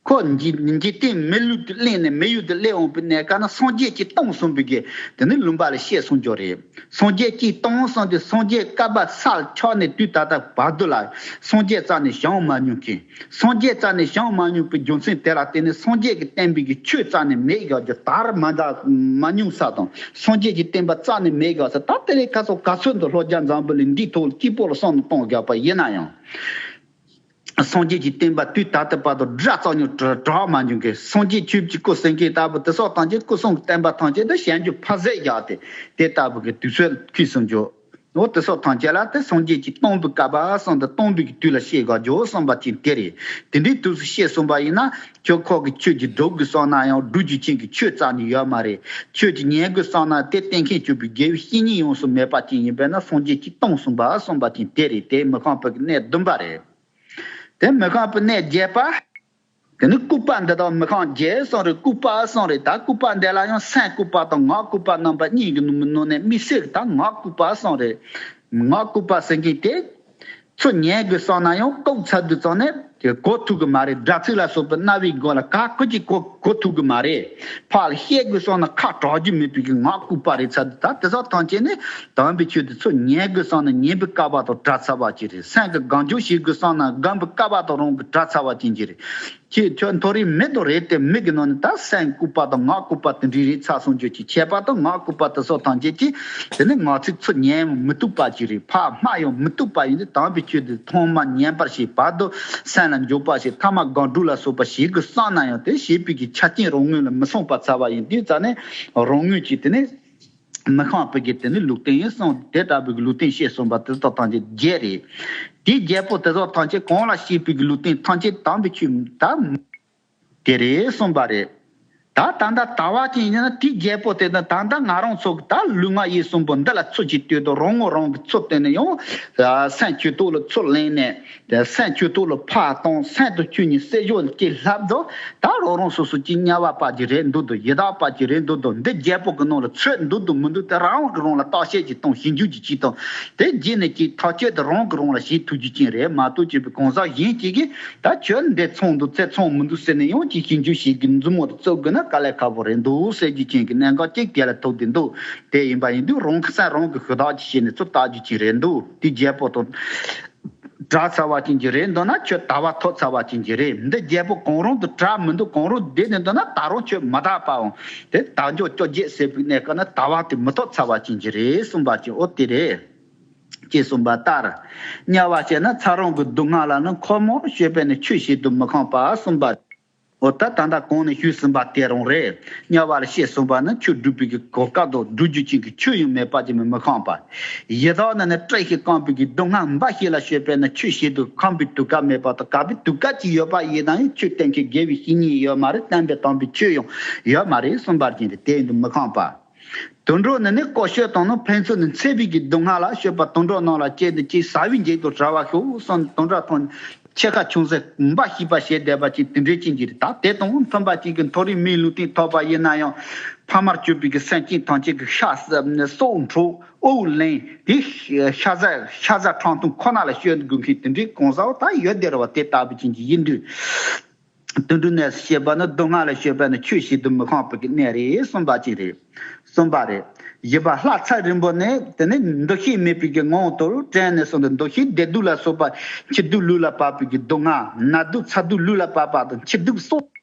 ཁོ་འཇིག་འཇིག་རྟེན་མི་ལུས་དེ་གླེང་ནས་མི་ཡུལ་དུ་སླེབས་འོང་པའི་གནས་སྐབས་ན་སངས་རྒྱས་ཀྱིས་སྟོང་གསུངས་པའི་གི་དེ་ནི་ལུང་པ་ལ་བཤད་གསུངས་ཀྱང་རེད། སངས་རྒྱས་ཀྱིས་སྟོང་གསུངས་ཏེ་སངས་རྒྱས་བསྐལ་པ་ས་ལ་ཆགས་ནས་དུས་ད་ལྟ་བར་དུ་ལ་སངས་རྒྱས་རྩ་ནས་བྱུང་མ་མྱོང་མཁན། སངས་རྒྱས་རྩ་ནས་བྱུང་མ་མྱོང་པའི་རྒྱུ་མཚན་དེ་ལ་བརྟེན་ནས་སངས་རྒྱས་ཀྱིས་བསྟན་པའི་གི་ཆོས་རྩ་ནས་མེད་བཞག་རྒྱུ་དར་མ་འདྲ་མ་མྱོང་ས་དང་། སངས་རྒྱས་ཀྱི་བསྟན་པ་རྩ་ནས་མེད་བཞག་ས། ད་དེ་ལས་ཁ་སོགས་ག་ཚོད་འདུག་ལྷོ་རྒྱ་འཛམ་བུ་གླིང་འདིའི་ཐོག་ལ་སྐྱིད་པོ་ལ་སོང་ནས་གཏོང་བཞག་པ་ཡིན་ན་ཡང་། སངས་རྒྱས་ཀྱི་བསྟན་པ་དུས་ད་ལྟ་བར་དུ་སྒྲ་རྩ་ཉུང་དྲ་གྲགས་མ་འབྱུང་གི། སངས་རྒྱས་ཆོས་ཀྱི་སྐུ་ཟེར་མཁན་ལྟ་བུ་དེ་སོགས་ཐམས་ཅད་སྐུ་གསུང་གི་བསྟན་པ་ཐམས་ཅད་དུ་བྱང་ཆུབ་ཕ་ཟད་བཞག་སྟེ་དེ་ལྟ་བུ་གི་དུས་ཚོད་ཁུལ་སོང་འཇོག་འོ། དེ་སོགས་ཐམས་ཅད་ལ་དེ་སངས་རྒྱས་ཀྱིས་སྟོང་པའི་སྐབས་གསུངས་ཏེ་སྟོང་པའི་གི་དུས་ལ་བཤད་དགོས་འཇོག་གསུངས་པ་ཅན་དེ་རེད། དེ་འདྲའི་དུས་སུ་བཤད་གསུངས་པ་ཡིན་ན་ཁྱོད་ཁོ་གི་ཆོས་ཀྱི་སྒྲུབ་དགོས་བསམ་ན་ཡང་སྒྲུབ་རྒྱུ་ཅན་གྱི་ཆོས་རྩ་ནས་ཡོད་མ་རེད། ཆོས་ཀྱི་ཉན་དགོས་བསམ་ན་དེ་བསྟན་མཁན་སྤྱོད་པའི་དགེ་བའི་བཤེས་གཉེན་ཡོངས་སུ་མེད་པ་ཅན་ཡིན་པས་ན་སངས་རྒྱས་ཀྱིས་སྟོང་གསུངས་པ་གསུངས་པ་ཅན་དེ་རེད། དེ་མི་ཁོམ་པའི་གནས་བདུན་པ་རེད། དེ་མི་ཁོམ་པའི་གནས་བརྒྱད་པ། དེ་ནི་ལྐུགས་པ་འདི་དག་མི་ཁོམ་བརྒྱད་གསུངས་རེད། ལྐུགས་པ་གསུངས་རེད། ད་ལྐུགས་པ་འདི་ལ་ཡང་སེམས་ལྐུགས་པ་དང་ངག་ལྐུགས་པ་རྣམ་པ་གཉིས་ཀྱི་ནང་ནས་དམིགས་བསལ་གྱི་ད་ངག་ལྐུགས་པ་གསུངས་རེད། ངག་ལྐུགས་པ་ཟེར་མཁན་དེ། ཚུར་ཉན་དགོས་བསམ་ན་ཡང་ལྐུགས་ཚར་དུས་ཙམ་ནས་གོ་ཐུབ་ཀྱི་མ་རེད། སྒྲ་ཚིག་ལ་སོགས་པའི་རྣ་བའི་སྒོ་ལ་ག་ཀུ་ཅིག་གོ་གོ་ཐུབ་ཀྱི་མ་རེད། ཕར་ལ་བཤད་དགོས་བསམ་ན་ཁ་གྲག་རྒྱུ་མེད་པའི་གི་ངག་ལྐུགས་པ་རེད་ཚར་དུས་ད་དེ་ཚོ་ཐམས་ཅད་ནི་དམ་པའི་ཆོས་དེ་ཚུར་ཉན་དགོས་བསམ་ན་ཉན་པའི་སྐལ་པ་དང་བྲལ་ཚར་བ་ཅིག་རེད། སེམས་ཀྱི་སྒོམ་རྒྱུ་བྱེད་དགོས་བསམ་ན་སྒོམ་པའི་སྐལ་པ་དང་རང་གི་བྲལ་ཚར་བ་ཅན་ཅིག་རེད། ཁྱེད་ཁྱོད་མཐོ་རིས་མི་དང་རེད་དེ་མི་གི་ནང་ནས་ད་སེམས་ལྐུགས་པ་དང་ངག་ལྐུགས་པ་དེ་འདྲའི་རིགས་ཚར་སོང་རྒྱུ་ཅིག་ཁྱད་པར་དུ་ངག་ལྐུགས་པ་དེ་སོགས་ཐམས་ཅད་ཀྱིས་དེ་ནི་ངག་ཚིག་ཚུར་ཉན་ཡང་མི་བཏུབ་པ་ཅིག་རེད། ཕར་སྨྲ་ཡང་མི་བཏུབ་པ་ཡིན་དུས་དམ་པའི་ཆོས་དེ་ཐོག་མར་ཉན་པར་བྱེད། བར་དུ་སེམས་ལ་འཇོག་པར་བྱེད། ཐ་མ་སྒོམ་སྒྲུབ་ལ་སོགས་པ་བྱེད་དགོས་བསམ་ན་ཡང་དེ་བྱེད་པའི་གི་ཆ་རྐྱེན་རང་ངོས་ལ་མི་སོང་པ་ཚར་བ་ཡིན་དུས་ཙ་ནས་རང་ངོས་ཀྱིས་དེ་ནི། མི་ཁོམ་པའི་གི་དེ་ནི་ལུགས་བསྟན་ཡིན་གསུངས། དེ་ལྟ་བུའི་གི་ལུགས་བསྟན་བཤད་གསུངས་པ་དེ་དག་ཐམས་ཅད་བརྒྱད་རེད། དེའི་བརྒྱད་པོ་དེ་དག་ཐམས་ཅད་གང་ལ་བཤད་པའི་གི་ལུགས་བསྟན་ཐམས་ཅད་དམ་པའི་ཆོས་ད་དེ་རེད་གསུངས་པ་རེད། ད་ད་ལྟ་ལྟ་བ་ཅན་ཡིན་ན་དེའི་བརྒྱད་པོ་དེ་ནི་ད་ལྟ་ང་རང་ཚོ་གི་ད་ལུས་ངག་ཡིད་གསུམ་པོ་འདི་ལ་ཚུལ་གྱིས་ལྟོས་དང་རང་ངོ་རང་གི་ཚུལ་བསྟན་ནས་ཡང་སེམས་ཆོས་ཐོག་ལ་ཚུར་ལེན་ནས། དེ་སེམས་ཆོས་ཐོག་ལ་ཕར་བཏང་། སེམས་དང་ཆོས་གཉིས་བསྲེ་བཞག་ལ་སྐྱེ་ལྷབ་དོ། ད་རང་རང་སོ་སོ་ཅིག་དམྱལ་བ་པ་ཅིག་རེད་འདུག་དོ། ཡི་དྭགས་པ་ཅིག་རེད་འདུག་དོ། འདི་བརྒྱད་པོ་གི་ནང་ལ་ཚུད་འདུག་དང་མི་འདུག་དེ་རང་གི་རང་ལ་བརྟག་དཔྱད་ཅིག་བཏང་། ཞིབ་འཇུག་ཅིག་བྱེད་དང་། དེ་རྗེས་ནས་ཅིག་ཐག་གཅོད་དེ་རང་གི་རང་ལ་བྱེད་ཐུབ་རྒྱུ་ཅན་རེད་མ་གཏོགས་ཅིག་པའི་གང་ཟག་གཞན་གཅིག་གིས་ད་ཁྱོད་འདི་ཚང་འདུག་ཚེ་ཚང་མི་འདུག་ཟེར་ནས་ཡང་ཅིག་ཞིབ་འཇུག་བྱེད་རྒྱུ་མཛུབ་མོ་དེ་བཙུགས་དགོས་ན་དཀའ་ལས་ཁག་པོ་རེད་འདུག་ཟེར་རྒྱུ་ཅན་གྱི་གནད་འགག་ཅིག་དེ་ལ་ཐུག་བསྡད་འདུག་དེ་ཡིན་པ་ཡིན་དུས་རང་གི་སེམས་རང་གིས་ཞུ་དག་ཅིག་བྱས་ནས་ཚུར་བལྟ་རྒྱུ་ཅན་རེད་འདུག་དེ་བརྒྱད་པོ་དང་། གྲགས་ཚར་བ་ཅན་གྱི་རེད་འདུག་ན་ཁྱོད་དར་བ་ཐོབ་ཚར་བ་ཅན་གྱི་རེད། འདི་བརྒྱད་པོ་གང་རུང་དུ་གྲགས་མི་འདུག་གང་རུང་བསྡད་ནས་འདུག་ན་ད་རུང་ཁྱོད་མ་དར་བའང་དེ་དལ་འབྱོར་བཅོ་བརྒྱད་ཟེར་བའི་གནས་སྐབས་ན་དར་བ་དེ་མི་ཐོབ་ཚར་བ་ཅན་གྱི་རེད་གསུངས་པ་ཅིག་འོ་དེ་རེད། ཅེས་གསུངས་པ་ལྟར། དམྱལ་བ་བྱས་ན་ཚ་རོང་གི་སྡུག་བསྔལ་ལ་ནི་ཁོ་མོར་སྤྱོད་པས་ནི་ཆོས་བྱེད་དུ་མི་ཁོམ་པ་གསུངས་པ། འོ་ད་ད་ལྟ་གོང་ནས་ཞུས་ཟིན་པ་དེ་རང་རེད། དམྱལ་བ་ལ་བཤད་གསུངས་པ་ནི་ཆོས་སྒྲུབ་པའི་གི་གོ་སྐབས་དང་སྒྲུབ་རྒྱུ་ཅན་གྱི་ཆོས་ཡང་མེད་པ་ཅིག་མི་མི་ཁོམ་པ། ཡི་དྭགས་ནི་ནི་བཀྲེས་ཤིང་སྐོམ་པའི་གི་སྡུག་བསྔལ་འབའ་ཞིག་ལ་སྤྱོད་པས་ན་ཆོས་བྱེད་དུ་ཁོམ་པའི་དུས་སྐབས་མེད་པ་དང་། ག་པའི་དུས་སྐབས་ཅིག་ཡོད་པ་ཡིན་ན་ཡང་ཆོས་བསྟན་མཁན་དགེ་བའི་བཤེས་གཉེན་ཡོད་མ་རེད། བསྟན་པའི་དམ་པའི་ཆོས་ཡང་ཡོད་མ་རེད་གསུངས་པ་ཅན་དེ་དེ་ཡིན་དུ་མི་ཁོམ་པ། དུད་འགྲོ་ནི་ནི་ཀོ་ཤོད་དང་ནི་ཕན་ཚུན་ནི་འཚེ་བའི་གི་སྡུག་བསྔལ་ལ་སྤྱོད་པ། དུད་འགྲོ་རྣམས་ལ་སྐྱེས་ཏེ་ཅིག་ཟ་བའི་འཇིག་ཏུ་བྲལ་བ་ཤོག་གསུངས། དུད་འགྲོ་དང་ཕྱེད་ཀ་ཅུང་ཟད་འབའ་ཞིག་པ་ཞེས་བསྡད་པ་ཅིག་དེ་འདྲའི་ཅན་གྱི་རེད། ད་དེ་དང་མཐུན་པ་ཅིག་གི་མཐོ་རིས་མིའི་ལུས་རྟེན་ཐོབ་པ་ཡིན་ན་ཡང་ཕ་མར་གྱུར་པའི་གི་སེམས་ཅན་ཐམས་ཅད་ཀྱི་ཤ་སྲོག་འཕྲོག་དབུགས་ལེན་དེ་ཤ་ཟ་ཤ་ཟ་ཁྲག་འཐུང་ཁོ་ན་ལ་སྤྱོད་དགོས་མཁན་དེ་འདྲའི་གང་ཟག་ད་ཡོད་བསྡད་རེད་བ། དེ་ལྟ་བུ་ཅན་གྱི་ཡིན་དུས། དུད་འགྲོའི་གནས་སུ་སྐྱེས་པ་ནི་སྡུག་བསྔལ་ལ་སྤྱོད་པ་ནི་ཆོས་བྱེད་དུ་མི་ཁོམ་པའི་གནས་རེད་གསུངས་པ་ཅིག་རེད། གསུངས་པ་རེད། བཞི་པ་ལྷ་ཚེ་རིང་པོ་ནི་དེ་ནི་འདུ་ཤེས་མེད་པའི་གི་ངང་དུ་དྲན་ནས་སོང་སྟེ་འདུ་ཤེས་བདེ་སྡུག་ལ་སོགས་པ་འཆི་སྡུག་ལུས་ལ་བབས་པའི་གི་སྡུག་བསྔལ། ན་སྡུག་ཚ་སྡུག་ལུས་ལ་བབས་པ་དང་འཆི་སྡུག་སོགས།